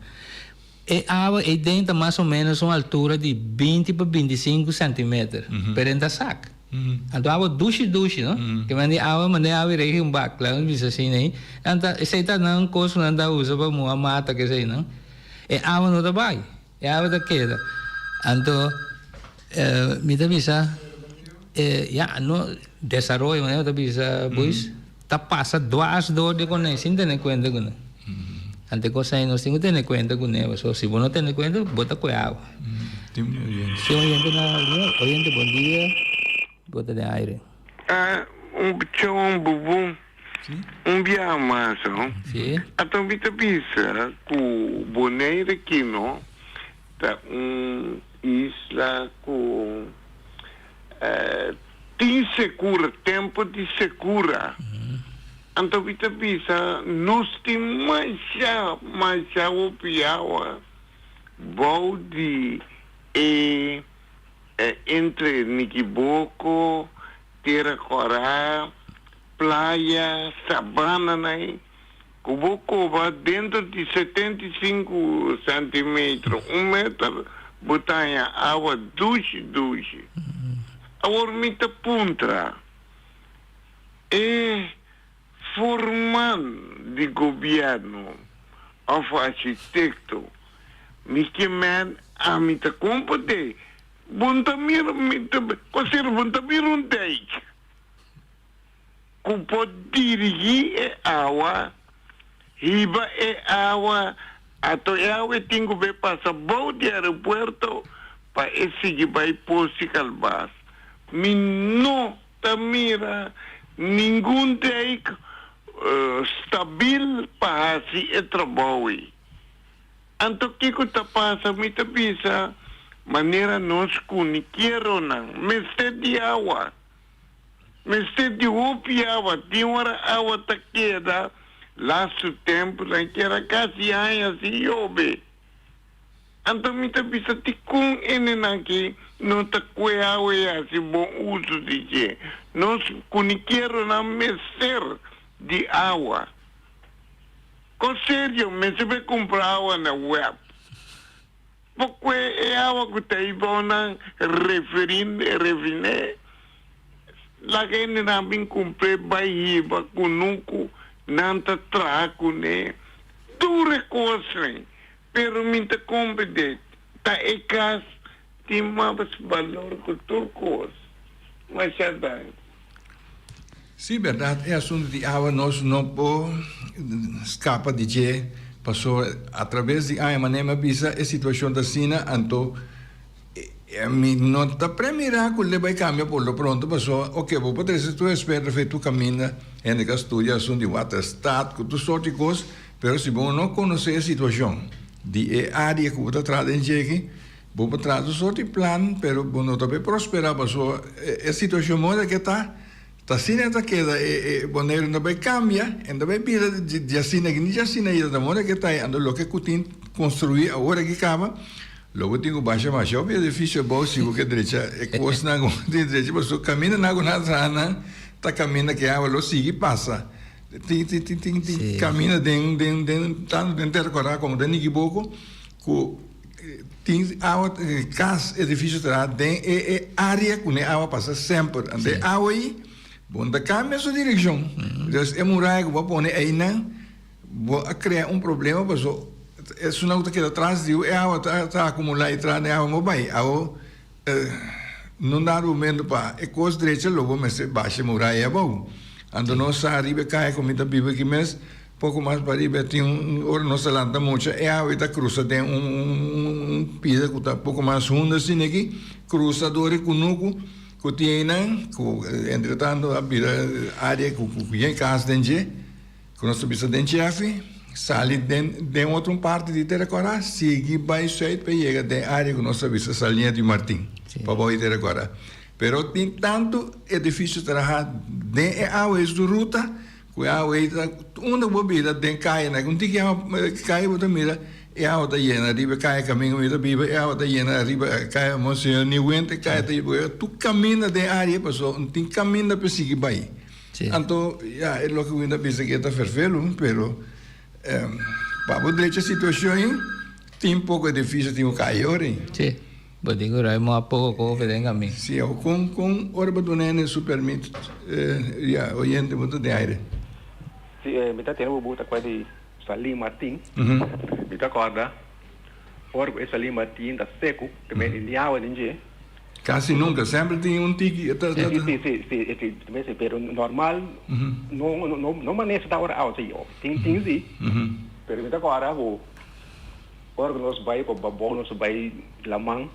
Speaker 5: E awa ei den ta mas o menos un altura di 20 pa 25 centimeter, pero en ta sak. Anto awa dushi dushi, no? Ke men di awa manda e awa i regi un bak, laga nos bisa asina ei. Nan ta, esei ta nan kos ku nan ta usa pa muha mata kesei, no? E awa no ta bai, e awa ta keda. Anto mi ta bisa, ya, no, desaroyo manera bo ta bisa, Buis, ta pasa dwars dor di kuné sin tene kuenta kuné. Anto e kos ei nos tin ku tene kuenta kuné, pasobra si bo no tene kuenta, bo ta kue awa.
Speaker 4: Tin un oyente.
Speaker 5: Tin un oyente na línea. Oyente, bon dia. Bo ta den aire.
Speaker 7: Ah, un chon bubun.
Speaker 4: Si.
Speaker 7: Un biaha mas, oh.
Speaker 5: Si.
Speaker 7: Anto mi ta bisa ku Bonaire kino ta un isla ku tin sekura, tempu di sekura. Anto mi ta bisa nos tin masha, masha hopi awa. Bou di e entre Nikiboko, Tera Kòrá, Playa, Sabananan ku bo koba dentro di 75 sentimetro, un meter, bo ta haña awa dushi dushi. Awor mi ta puntra, e Forman di gobièrnu òf architekto, mi ke men ami ta kompat'é, bo no ta mira mi ta konsera bo no ta mira un dijk ku por dirigí e awa, hiba e awa, ato e awa e tin ku bai pasa bou di aeropuerto pa e sigui bai Pos di Kalbas. Mi no ta mira ningun dijk stabil pa hasi e trabou ei. Anto kiko ta pasa? Mi ta bisa manera nos kunikeronan mester di awa, mester di hopi awa. Tin ora awa ta keda lastu tempunan keda kasi aña sin yobe. Anto mi ta bisa dikon enenan aki no ta kue awe i hasi bon uso di dje. Nos kunikeronan mester di awa. Kon serio mester bai kumpra awa na web? Bo kue e awa ku ta hibou nan referin refiné? Laga enenan bin kumpr'é bai hiba kunuku nan ta traha kuné. Tur e kosnan Pero mi ta comprende, ta e cas tin mas balor cu tur cos. Masha danki.
Speaker 4: Sí, berdad, e asunto di awa nos no por scapa di dje, pasobra a traves di aña manera mi a bisa e situacion ta asina, anto mi no ta premira cu le bay cambia por lo pronto, pasobra oke bo por trece tur experto fe tur caminda, hende cu a studia asunto di waterstaat cu tur soort di cos, Pero si bo no konosé e situashon di e área ku bo ta traha den djeki, bo por traha tur sort di plan, pero bo no ta por prosperá pasobra e situashon moda ke ta, ta asina e ta keda. E e Boneiru no ta bai kambia, e no ta bai bira di asina aki ni di asina ei, ta moda ke ta ei. Anto loke ku tin konstruí awor aki kaba, lo bo tin ku basha masha hopi edifisio abou si bo ke drecha e kosnan ku bo tin drecha, pasobra kamindanan ku nan a traha nan ta kaminda ke awa lo sigui pasa. Tin tin tin tin tin camina den den den tanto den Terra Kòrá komo den Nikiboko ku tin awa kas edifisio traha den e e área ku ne awa pasa semper. Anto e awa ei bo no ta kambia su direkshon. Dus e muraya ku bo a pone einan bo a krea un problema paso esunnan ku ta keda tras di e awa ta ta akumulá i traha den awa bo bai. Awo No dado momento pa e kos drecha lo bo mester basha e muraya abou. Anto nos sa riba e kaya ku mi ta biba aki mes, poko mas pariba tin un ora nos ta lanta mucha e awe ta krusa den un un pida ku ta poko mas hundu asina aki, krusa dor e kunuku ku tin einan ku entretanto a bira area ku ku yen kas den dje. Ku nos ta bisa den Cheffi, sali den den otro un parti di Tera Kòrá, sigui bai sùit pa yega den área ku nos ta bisa Saliña di Martin, pa bou di Tera Kòrá. Pero tin tantu edifisio traha den e awa es du ruta, ku e awa ei ta unda bo bira den kayanan. Un tiki awa kaya bo ta mira e awa ta yena riba e kaya kaminda mi ta biba, e awa ta yena riba e kaya Monseñor Niewindt, e kaya ta yena tur kaminda den área pasobra no tin kaminda pa sigui bai. Anto, ya, e loke ku ta bisa ke ta ferfelu, pero pa bo drecha situashon ei, Tin poko edifisio tin ku kai ora.
Speaker 5: Si, bo tin ku ruim a poko kofe den kamin.
Speaker 4: Si, awo kon kon ora bo duna hende su permit ya oyente bo ta den aire.
Speaker 6: Si, mi ta tene bo buta kua di Salin Martin. Mi ta kòrda ora ku e Salin Martin ta seku, te mende ni awa den dje.
Speaker 4: Kasi nunka, semper tin un tiki.
Speaker 6: Si, si, si, si, si, si, pero normal no no no manesa ta ora awa si, tin tin si, pero mi ta kòrda ku ora ku nos bai pa Babou nos bai laman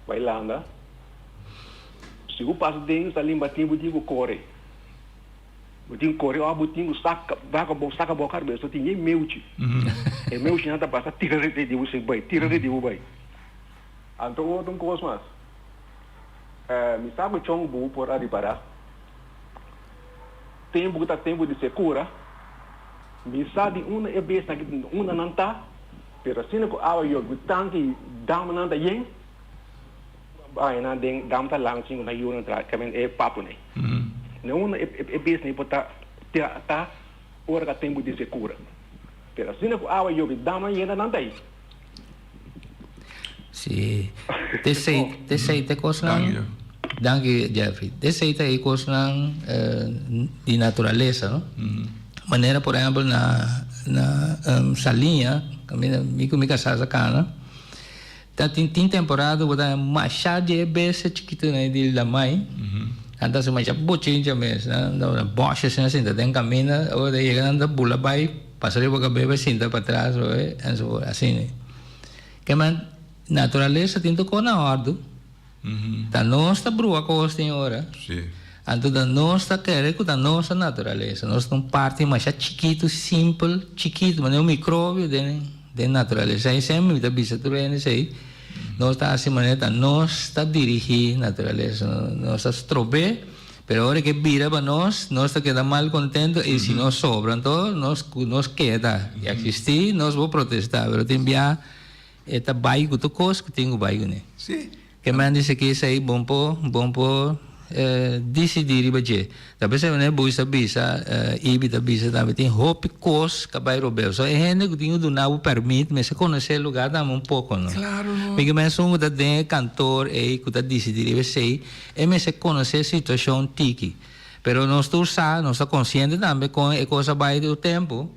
Speaker 6: bai landa, si bo pasa den Salin Martin bo tin ku kore. Bo tin kore òf bo tin ku saka baka bo saka bo karbes bo tin e meuchi. E meuchinan ta pasa tira rete di bo si bai tira rete di bo bai. Anto otro un kos mas mi sa ku chon bo por a ripará tempu ku ta tempu di sekura mi sa di unda e besnan ki unda nan ta pero asina ku awa yobe ku tanki damnan ta yen Baña nan den dam ta lang sin ku nan yuna tra kamen e papu nei. Ne unda e e bes nei por ta ta ora ka tempu di sekura. Pero asina ku awa yobi dam nan yena nan ta ei.
Speaker 5: Si, t'esei t'esei ta e kosnan. Danki Jeffrey. T'esei ta e kosnan di naturalesa no. Manera por ehèmpel na na Saliña kaminda mi ku mi kasá sa kana. Ta tin tin temporada bo ta haña masha di e bestia chikitonan di lamai. Nan ta hasi masha bochincha mes. Nan ta bòsha asina sinta den kaminda. Ora ta yega nan ta bula bai pasa riba kabes bai sinta patras enzovoort asina. Ke men naturalesa tin tur kos na òrdu. Ta nos ta brua kos tin ora. Anto ta nos ta kere ku ta nos ta naturalesa. Nos ta un parti masha chikitu, simpel, chikitu, manera un mikrobio den den naturalesa. I semper mi ta bisa tur hende esei, nos ta hasi manera ta nos ta dirigí naturalesa. Nos ta strob'é, pero ora ke bira pa nos, nos ta keda mal kontento i si nos sobra anto nos nos keda i eksistí nos por protestá, pero tin bia E ta bai ku tur kos ku tin ku bai kuné.
Speaker 4: Sí.
Speaker 5: Ke men di seki esei bon por bon por disidí riba dje. Ta p'esei wanneer Bush ta bisa, Ibi ta bisa tambe tin hopi kos ka bai robeu. So e hende ku tin ku duna bo pèrmit mester konosé e lugá tambe un poko no.
Speaker 4: Klaro no.
Speaker 5: Mi ke men esun ku ta den e kantor ei ku ta disidí riba esei e mester konosé e situashon tiki. Pero nos tur sa, nos ta konsiente tambe kon e kos a bai tur tempu.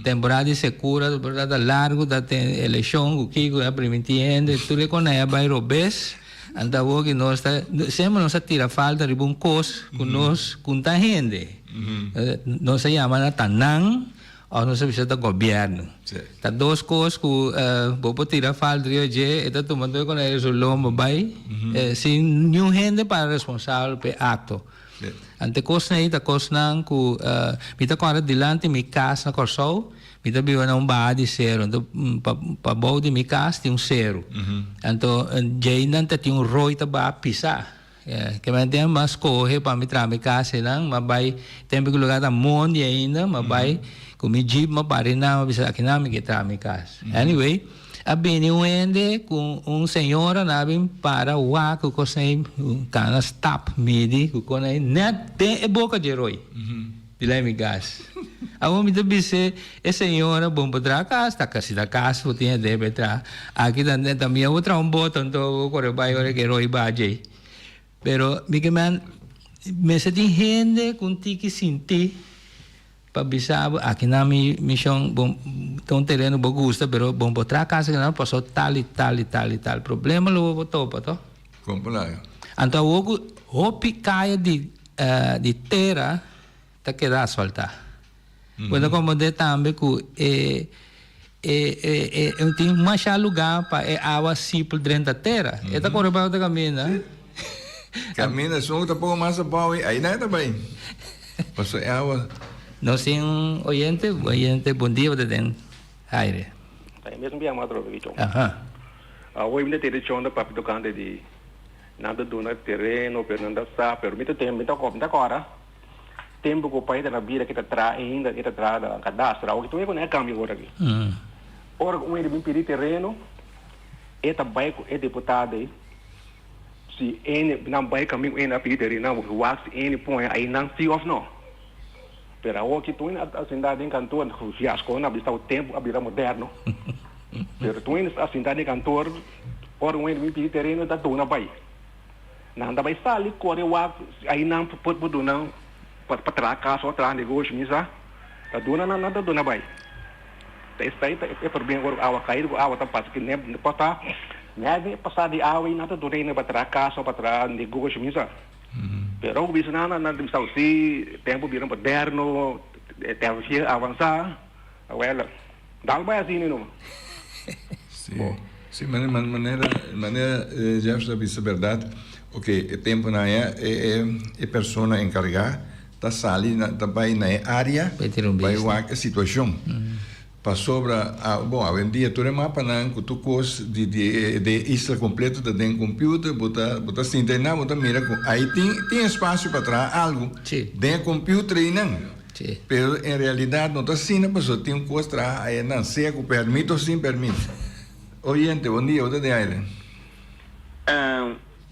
Speaker 5: Temporada di sekura, temporada largu, ta ten elekshon ku kiko a primintí hende, tur e konai a bai robes, anto awor ki nos ta, semper nos ta tira falta riba un kos ku nos ku ta hende. Nos ta yama nan ta nan òf nos ta bisa ta gobièrnu. Ta dos kos ku bo por tira falta riba dje, e ta tuma tur e konai riba su lomba bai sin niun hende para responsabel pa e akto. Ante kosnan ei ta kosnan ku mi ta kòrda dilanti mi kas na Kòrsou, mi ta biba na un baha di seru, anto pa bou di mi kas tin un seru. Anto djeinan ta tin un roi ta baha pisá. Ke men tin mas skohe pa mi traha mi kas einan, m'a bai tempu ku lugar ta mondi ainda, m'a bai ku mi jeep m'a para einan, m'a bisa akinan mi ke traha mi kas. Anyway. A bini un hende ku un señora nan a bin para wak ku kos ei kana stap midi ku kon ei net den e boka dje roi di lei mi gas. Awor mi ta bis'é e señora bon por traha kas ta kasi ta kas bo tin e debe traha aki ta ta mi a bo traha un boto anto bo kore bai ora ke roi baha djei pero mi ke men mester tin hende ku un tiki sinti. Pa bisa bo aki nan mi mishon bo ta un tereno bo gusta pero bo por traha casa aki nan paso tal y tal y tal y tal problema lo bo por topa to.
Speaker 4: Kon por laga.
Speaker 5: Anto awor ku hopi kaya di di tera ta keda asfalta. Bo ta komprende tambe ku e e e e tin masha luga pa e awa sipel drenta tera. E ta kore bai otro kaminda.
Speaker 4: Kaminda esun ku ta poko mas abou ei, ai nan e ta bai. Pasobra e awa.
Speaker 5: Nos tin un oyente, oyente bon dia bo ta den aire.
Speaker 6: Ta e mesmo biaha atrobe bichon.
Speaker 5: Aha.
Speaker 6: Awor mi ta tende chon ta papia tocante di nan ta duna tereno pero nan ta sa pero mi ta tende mi ta mi ta cora tempo cu pai ta na bida ke ta traha ainda e ta traha na cadastro awor ki tur e a cambia awor aki. Ora cu un hende bin pidi tereno e ta bay cu e deputado ey. Si N nan bai kamin ku N a pidi deri nan wak si N pone ai nan si of no. Pero awor ki tur a sinta den kantor fiasko nan bisa tempu a bira moderno. Pero tur hende a sinta den kantor, ora un hende bin pidi tereno ta duna bai. Nan ta bai sali kore wak ai nan por por duna pa pa traha kas o traha negoshi mi sa ta duna nan nan ta duna bai. Ta esei ta e problema ora ku awa kai ku awa ta pasa ki ne por ta nèt pasa di awa i nan ta duna hende pa traha kas o pa traha negoshi mi sa. Pero ku bisa nan nan ta bisa si tempu bira moderno teknologia a avansa awel dal bai asina numa.
Speaker 4: Sí, sí, manera, manera Jeff ta bisa berdad, ok, e temponan aya e e e persona encarga ta sali na ta bai na e area bai wak e situacion. Pasobra a bon awendia tur e mapanan ku tur kos di di e di e isla kompleto ta den computer bo ta bo ta sinta einan bo ta mira ku ai tin tin espasio pa traha algu den e computer einan pero en realidat no ta asina pasobra tin un kos traha einan sea ku permit o sin permit. Oyente bon dia bo ta den aire.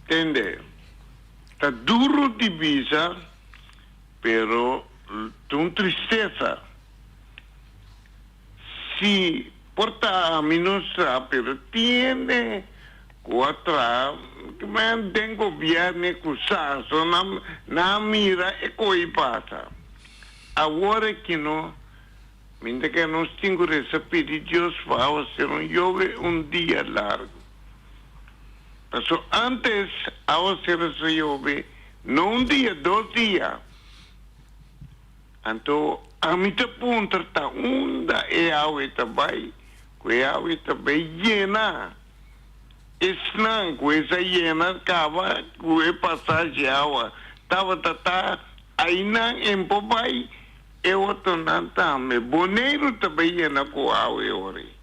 Speaker 7: Tende ta duro di bisa pero ta un tristesa. Si por ta ami no sa pero tiene cu a traha men den gobierne cu sa so nan a mira e coy pasa. Awor aki no mi ta kere nos tin cu reza pidi Dios pa awacero yobe un dia largo. Paso antes awacero sa yobe no un dia dos dia. Anto ami ta puntra ta unda e awe ta bai, ku e awe ta bai yena esnan ku esa yena kaba ku e pasashi awa tabata ta ainan en por bai e otronan tambe. Boneiru ta bai yena ku awe ora ei.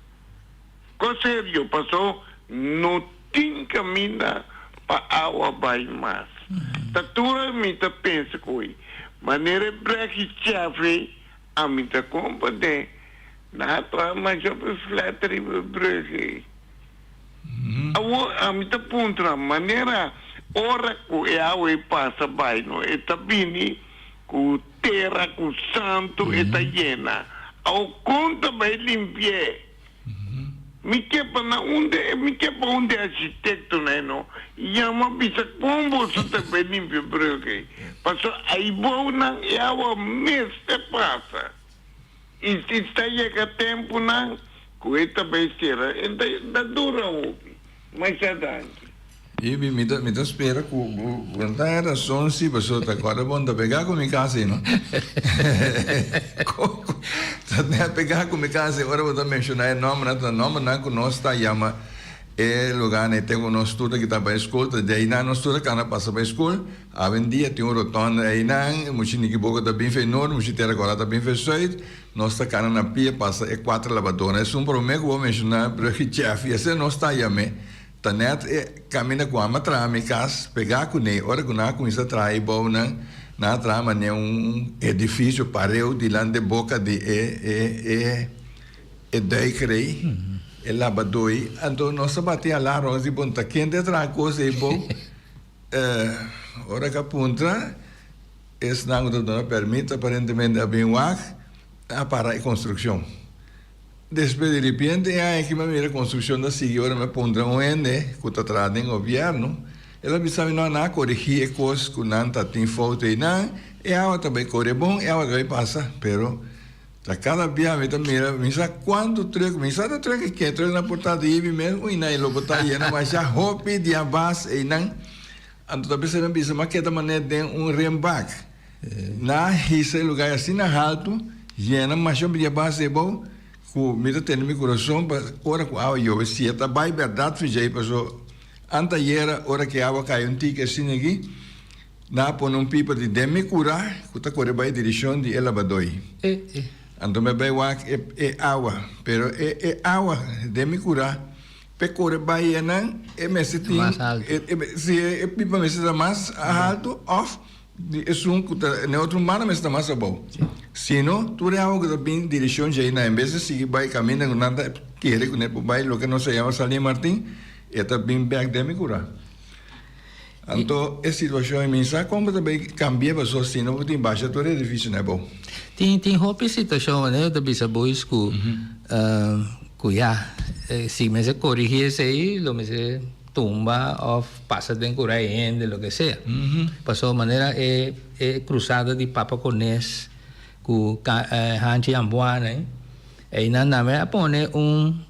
Speaker 7: Ko serio paso no tin kaminda pa awa bai mas. Ta tur ami ta pensa ku ei. Manera e brèki chèf ei ami ta komprendé. Nan a traha masha hopi flèt riba e brùg ei. Awor ami ta puntra manera ora ku e awa ei pasa bai no e ta bini ku tera ku santu e ta yena. Awor kon ta bai limpi'é? Mi ke pa na unda e mi ke pa un di architektonan e no yama bisa kon boso ta bai limpia brug ei pasobra aibounan e awa mester pasa i si ta yega tempunan ku e ta bai sera e ta dura hopi. Masha danki.
Speaker 4: Ibi, mi ta mi ta spera ku bo bo no ta haña rason si pasobra ta kòrda bon ta pegá ku mi kas ei no. Koko ta nèt pegá ku mi kas ei ora bo ta menshoná e nòmbernan ta nòmbernan ku nos ta yama e lugánan ei te ku nos tur ta kita bai skol ta di einan nos tur ta kana pasa bai skol awendia tin un rotònda einan muchi Nikiboko ta bin fe nort muchi Tera Kòrá ta bin fe sùit nos ta kana na pia pasa e kuater labadónan esun promé ku bo menshoná Brugge Jeffy esei nos ta yam'é. Ta net e caminda cu ama traha mi cas pega cu ne. Ora cu nan a cuminsa traha e bounan, nan a traha manera un edificio pareu dilanti boca di e e e e duikerij, e labadoi. Anto nos ta bati alarma, nos di bon ta ken ta traha cos ei bou? Ora cu a puntra, esnan cu ta duna permit aparentemente a bin wak, a para e construccion. Despues di ripiente e aña aki mi a mira construccion ta sigui ora mi a puntra un hende cu ta traha den gobierno, el a bisa mi no nan a coregi e cos cu nan ta tin fout eynan, e awa ta bay core bon, e awa ta bay pasa, pero ta cada bia mi ta mira mi sa cuanto truck, mi sa ta truck e ken, truck nan por ta di mi mes, uy nan e lo por ta yena masha hopi di abas eynan, anto ta bisa mi a bisa mi a keda manera den un renbak. Na hisa e lugar asina haltu, yena masha bria bas ebou, ku mi ta tene mi kurason pa ora ku awa yobe. Si e ta bai bèrdat fijei, paso antayera ora ku e awa kai un tiki asina aki, nan a pone un pipa di den mi kura ku ta kore bai direkshon di e labadoi. Anto mi a bai wak e awa, pero e awa den mi kura p'e kore bai enan e mester tin, si e pipa mester ta mas haltu òf Di esun ku ta na e otro banda mester ta mas abou. Si no, tur e awa ku ta bin direkshon djei nan, en bes di sigui bai kaminda ku nan ta kere ku nan por bai loke nos ta yama Salin Martin, e ta bin bèk den mi kurá. Anto e situashon ei mi sa kon bo ta bai kambia pasobra si no bo tin basha tur e edifisionan abou.
Speaker 5: Tin tin hopi situashon wanneer bo ta bisa boys ku. Ku ya, si mester korigí esei lo mester tumba òf pasa den kura e hende loke sea. Pasobra manera e e krusada di Papa Kones ku Hanchi Ambuana ei, einan nan a pone un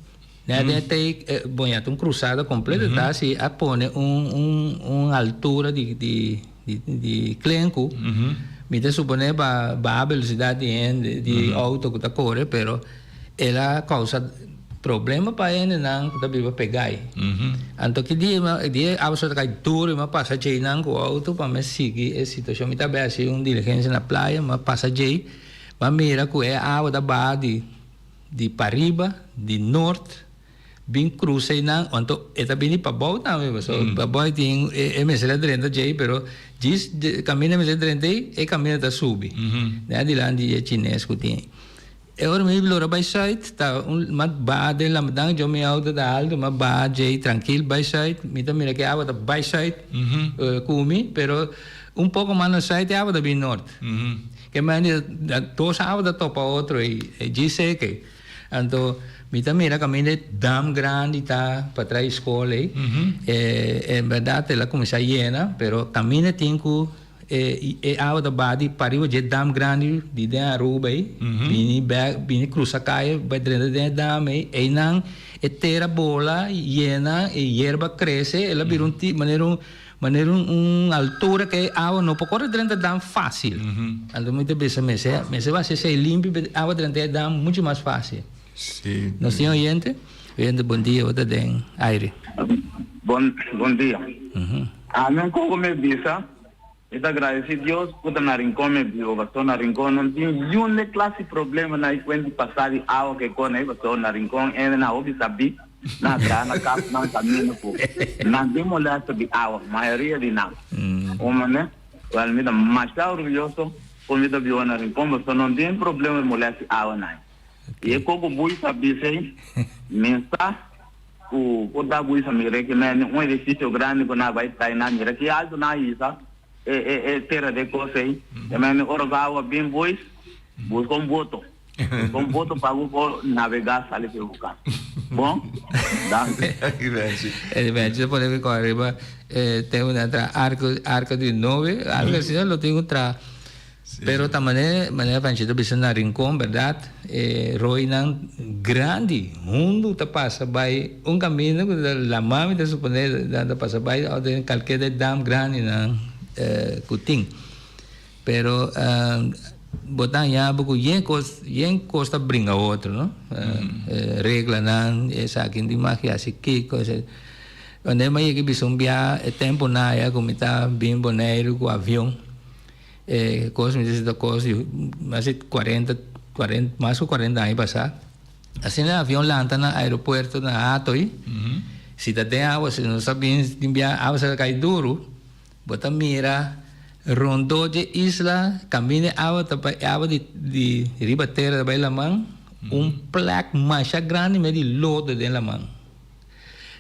Speaker 5: Net den e tei, bon ya ta un krusada kompleto ta si a pone un un un altura di di di klenku. Mi ta suponé pa baha belosidat di hende di outo ku ta kore pero el a kousa problema pa hendenan ku ta biba pegá ei. Anto ki dia mi dia e awa ta kai duru mi a pasa djeinan ku outo pa mi sigui e situashon. Mi ta bai hasi un diligensia na playa mi a pasa djei mi a mira ku e awa ta baha di Di pariba, di nort, bin cruza einan, anto e ta bini pabou tambe, pasobra pabou e tin e mester a drenta djei, pero djis caminda mester drenta ei, e caminda ta subi, den adilanti di e chines cu tin ei. E ora mi lora bai zuid, ta un mas baha den Lambadan, djo mi auto ta alto, mas baha djei trankil bai zuid, mi ta mira cu e awa ta bai zuid cu mi, pero un poco mas na zuid e awa ta bini nort. Ke mende dos awa ta topa otro ei, e djis seke. Anto mi ta mira kaminda e dam grandi ta patras di skol ei, en bèrdat el a kuminsá yena, pero kaminda tin ku e e awa ta baha di pariba dje dam grandi di den Aruba ei, bini bèk bini krusa kaya bai drenta den e dam ei, einan e tera bola yena e yerba krese el a bira un manera un Manera un altura ku e awa no por kore drenta dam fásil. Anto mi ta bisa mester mester wak esei limpi pa e awa drenta e dam muchu mas fásil.
Speaker 4: Sí.
Speaker 5: Nos tin oyente? Oyente bon dia bo ta den aire.
Speaker 8: Bon bon dia. Ami un koko mi bisa mi ta gradesi Dios ku ta na Rincon mi biba pasobra na Rincon no tin yun de klasi problema na e kuenti pasa di awa ke kone pasobra na Rincon ende na hopi sabi. Nan a traha na kas nan kaminda ku nan tin molèster di awa, mayoria di nan. Un manera, wèl mi ta masha orguyoso ku mi ta biba na Rincon pasobra no tin problema di molèster di awa nan. I e koko bui sa bisa ei, mi sa ku por ta bui sa mira ki mende un edifisio grandi ku nan a bai traha i nan mira ki altu nan a hisa e e tera di e kos ei. E mende ora ku awa bin buis, buska un boto. Busca un boto pa bo por navega sali pe bo cas. Bon? Danki.
Speaker 5: E Benchi ta pone mi kòrda riba e tempu nan traha arko arko di Noe, algo asina lo tin ku traha. Pero ta manera manera Panchito bisa na Rincon bèrdat e roinan grandi hundu ta pasa bai un kaminda ku ta lamá mi ta suponé nan ta pasa bai òf den kalker de dam grandinan ku tin. Pero bo ta haña bo ku yen kos yen kos ta bringa otro no reglanan esaki di mag hasi kiko wanneer mi a yega bisa un bia e tempo na aya ku mi ta bin Boneiru ku avion e kos mi ta sinta kos di mas di kuarenta kuarenta mas ku kuarenta aña pasa asina e avion lanta na aeropuerto na Hatoi si ta den awa si nos ta bin tin bia awa sa ta kai duru. Bo ta mira rondó dje isla, kaminda e awa ta bai, e awa di di riba tera ta bai laman, un plek masha grandi mei di lodo den laman.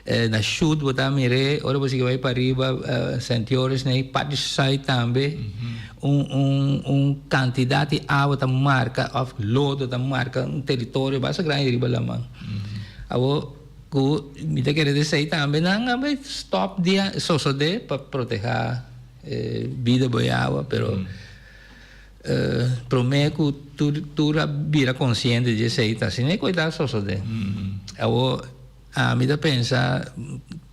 Speaker 5: Na Shut bo ta mir'é, ora bo sigui bai pariba Sint Joris nei, parti sùit tambe, un un un kantidat di awa ta marka òf lodo ta marka un teritorio basta grandi riba laman. Awor. Ku mi ta kere desei tambe nan a bai stop di a sosode pa proteha e bida bo e awa pero prome ku tur tur a bira konsiente di esei ta asina e ku e ta sosode. Awor ami ta pensa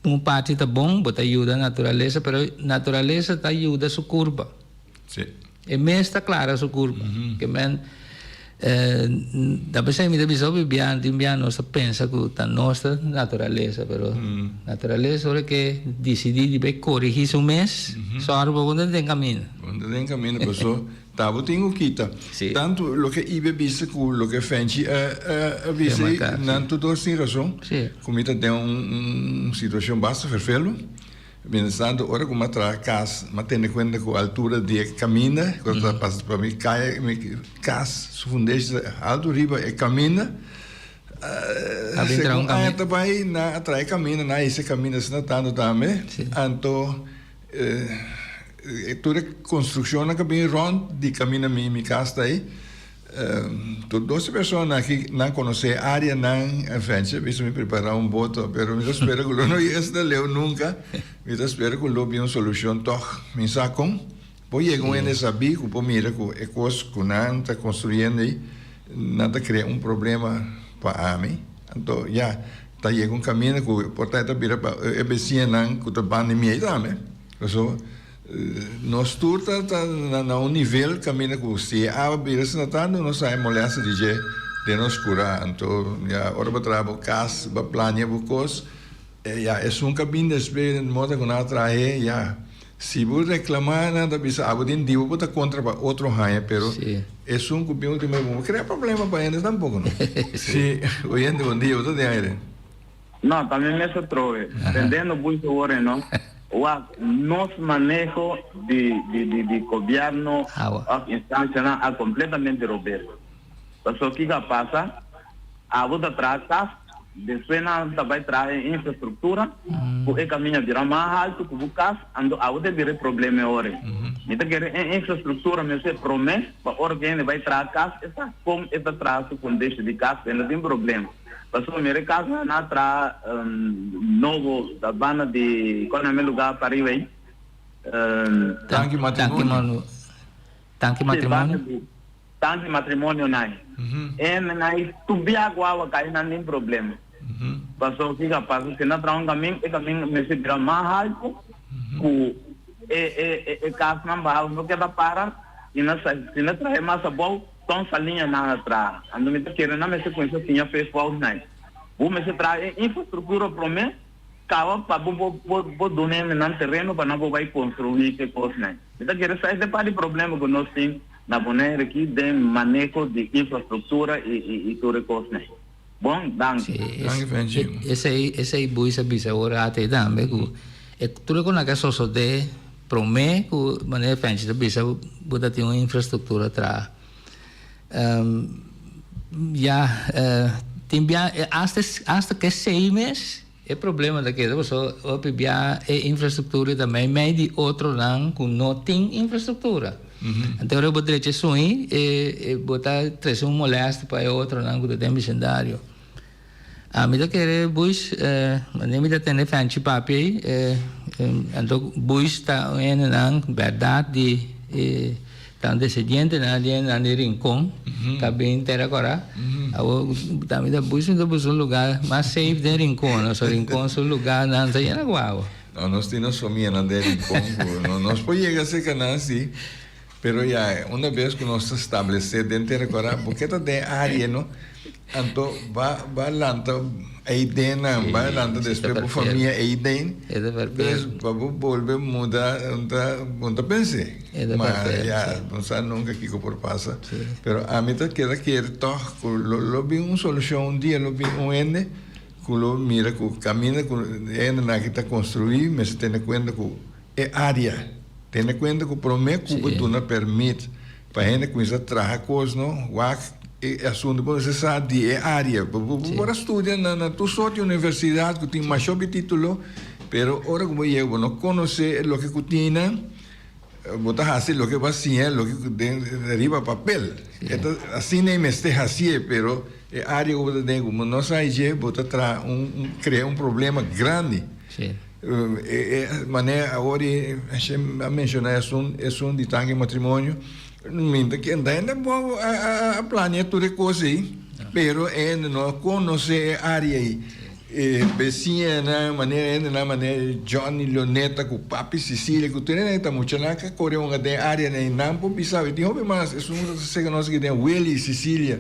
Speaker 5: un parti ta bon bo ta yuda naturalesa pero naturalesa ta yuda su kurpa. E mes ta klara su kurpa. Ke men ta p'esei mi ta bisa hopi bia, tin bia nos ta pensa ku ta nos ta naturalesa, pero naturalesa ora ke disidí di bai korigí su mes, sòru pa bo no ta den kaminda.
Speaker 4: Bo no ta den kaminda, paso ta bo tin ku kita. Tantu loke Ibe a bisa ku loke Fenchi a bisa ei, nan tur dos tin rason, ku mi ta den un situashon basta ferfelu. Mientras tanto, ora ku mi a traha kas, mi a tene kuenta ku altura di e kaminda, ku ta pasa pa mi kaya, mi kas su fundeshi ta altu riba e kaminda. Segun aña ta bai, nan a traha e kaminda, nan a hisa e kaminda asina tantu tambe. Anto tur e konstrukshonnan ku a bini rònt di kaminda mi kas ta ei. Tur dos e persona aki nan konosé e áreanan Venture bisa mi prepará un boto pero mi ta spera ku lo no yega asina leu nunka. Mi ta spera ku lo bin un solushon tòg. Mi sa kon por yega un hende sabí ku por mira ku e kos ku nan ta konstruyendo ei nan ta krea un problema pa ami. Anto ya ta yega un kaminda ku por ta e ta bira pa e besiñanan ku ta banda di mi ei tambe. Pasobra Nos tur ta ta na un nivel kaminda ku si e awa bira asina tantu nos haña molèsta di dje den nos kurá. Anto ya ora bo traha bo kas, bo a plania bo kos, ya esun ka bin despues den moda ku nan a trahe ya si bo reklamá nan ta bisa abo den di bo bo ta kontra pa otro haña pero esun ku bin ultimo bo no krea problema pa hende tampoko no. Si oyente bon dia bo ta den aire.
Speaker 8: No, ta mi mes atrobe. Tendendo buiso ora no. Wak, nos maneho di di di di gobierno of instancianan a completamente robes. Paso kico a pasa? Abo ta traha cas, despues nan ta bay traha e infrastructura cu e caminda bira mas halto cu bo cas, anto abo ta bira e problema e ora. Mi ta kere e infrastructura mester prome pa ora cu hende bay traha cas e sa con e ta traha su fundeshi di cas, e no tin problema. Pasobra mira e casa nan a traha nobo da banda di cual nan e lugar pariba ey.
Speaker 4: Tanki matrimonio.
Speaker 5: Tanki matrimonio.
Speaker 8: Tanki matrimonio nan. E nan ey tur bia cu awa cay nan tin problema. Pasobra kico a pasa si nan traha un camin e camin mester bira mas halto cu e e casnan baho no keda para y nan si nan traha e mas abou. Ton saliña nan a traha. Anto mi ta kere nan mester kuminsá siña fe fout nai. Bo mester traha e infrastruktura promé kaba pa bo por por duna hende nan tereno pa nan por bai konstruí ke kos nai. Mi ta kere sa esei par di problema ku nos tin na Bonaire aki den maneho di infrastruktura i i tur e kos nai. Bon, danki.
Speaker 4: Danki Fenchi.
Speaker 5: Esei esei Buis a bisa ora ate tambe ku e tur e ku nan ke sosodé promé ku manera Fenchi ta bisa bo ta tin un infrastruktura traha. Ya tin bia asta asta ke esei mes e problema ta keda pasobra hopi bia e infrastruktura ta meimei di otronan ku no tin infrastruktura. Anto ora bo drecha esun ei bo ta trese un molèste pa e otronan ku ta den bisindario. Ami ta kere Buis, manera mi ta tende Fenchi papia ei, anto Buis ta un hendenan bèrdat di ta un desedientenan di hendenan di Rincon ta bin Tera Kòrá. Awor tambe ta Buis mi ta buska un lugá mas safe den Rincon, pasobra Rincon su lugánan ta yena ku awa.
Speaker 4: No, nos tin nos famianan den Rincon ku no nos por yega serka nan si, pero ya una bes ku nos ta stablesé den Tera Kòrá bo ke ta den e área no, anto ba ba lanta ei den nan, ba lanta despues bo famia ei den, pues pa bo bolbe muda un ta un ta pens'é, ma ya no sa nunka kiko por pasa, pero ami ta keda kere tòg ku lo lo bin un solushon un dia lo bin un hende. Ku lo mira ku kaminda ku e hendenan aki ta konstruí mester tene kuenta ku e área. Tene kuenta ku promé ku bo duna pèrmit pa hende kuminsá traha kos no, wak e asuntu bo mester sa di e área. Bo por a studia na tur sort di universidat ku tin mashopi título, pero ora ku bo yega bo no konosé loke ku tin nan. Bo ta hasi loke bo a siña, loke ku den riba papel. E ta asina e mester hasié, pero e área ku bo ta den ku bo no sa dje, bo ta traha un un krea un problema grandi. E e manera awor i a menshoná esun esun di tanki matrimonio, mi ta kere ta hende bo a a a plania tur e kos ei, pero e hende no a konosé e área ei. E besiñanan, manera hendenan manera Johnny Leoneta ku Papi Cecilia ku tur hende ta muchanan ka kore hunga den área ei nan por bisa tin hopi mas esun ku ta sega nos aki den Willy Cecilia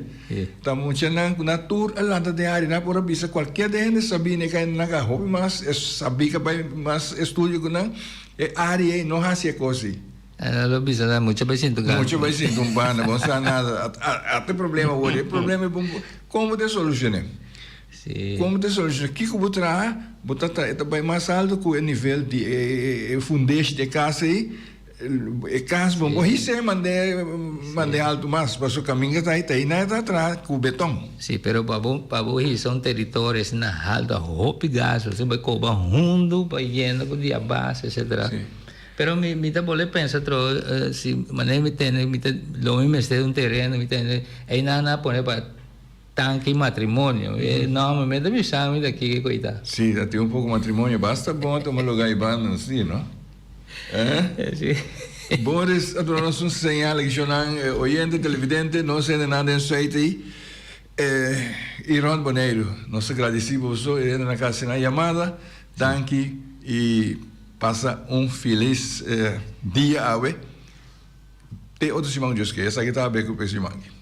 Speaker 4: ta muchanan ku nan tur a lanta den área nan por a bisa kualkier den hende sabí ne ka hendenan ka hopi mas sabí ka bai mas estudio ku nan e área ei no hasi e kos ei.
Speaker 5: Nan lo bisa nan mucha bai sintu gana.
Speaker 4: Mucha bai sintu un banda bo no sa nada ata e problema wor e problema kon bo ta solushon'é.
Speaker 5: Sí.
Speaker 4: Kon bo ta soluciona? Kiko bo traha, bo ta traha, e ta bai mas alto ku e nivel di e fundeshi di e kas ei. E kas bo por his'é mand'é mand'é alto mas, pasobra kaminda ta ei ta ei nan e ta traha ku beton.
Speaker 5: Sí, pero pa bo pa bo hisa un teritorio asina halto hopi gasto, bo bai koba hundu pa yena ku di abas etcetera.
Speaker 4: Sí.
Speaker 5: Pero mi mi ta bolbe pensa tro si manera mi tende mi ta lo mi mester un tereno mi tende einan nan a pone pa tanki matrimonio e nomber mi ta bisa mi ta kiko ku ta.
Speaker 4: Si ta tin un poko matrimonio basta bon a tuma luga ei banda si no eh.
Speaker 5: Si.
Speaker 4: Boris a duna nos un señal aki shownan oyente televidente nos hende nan den suite ei i rond Boneiru nos ta gradisi boso e hende nan ka hasi nan yamada danki i. Pasa un felis dia awe. Te otro siman ku Dios ke. Esaki ta haber ku e siman aki.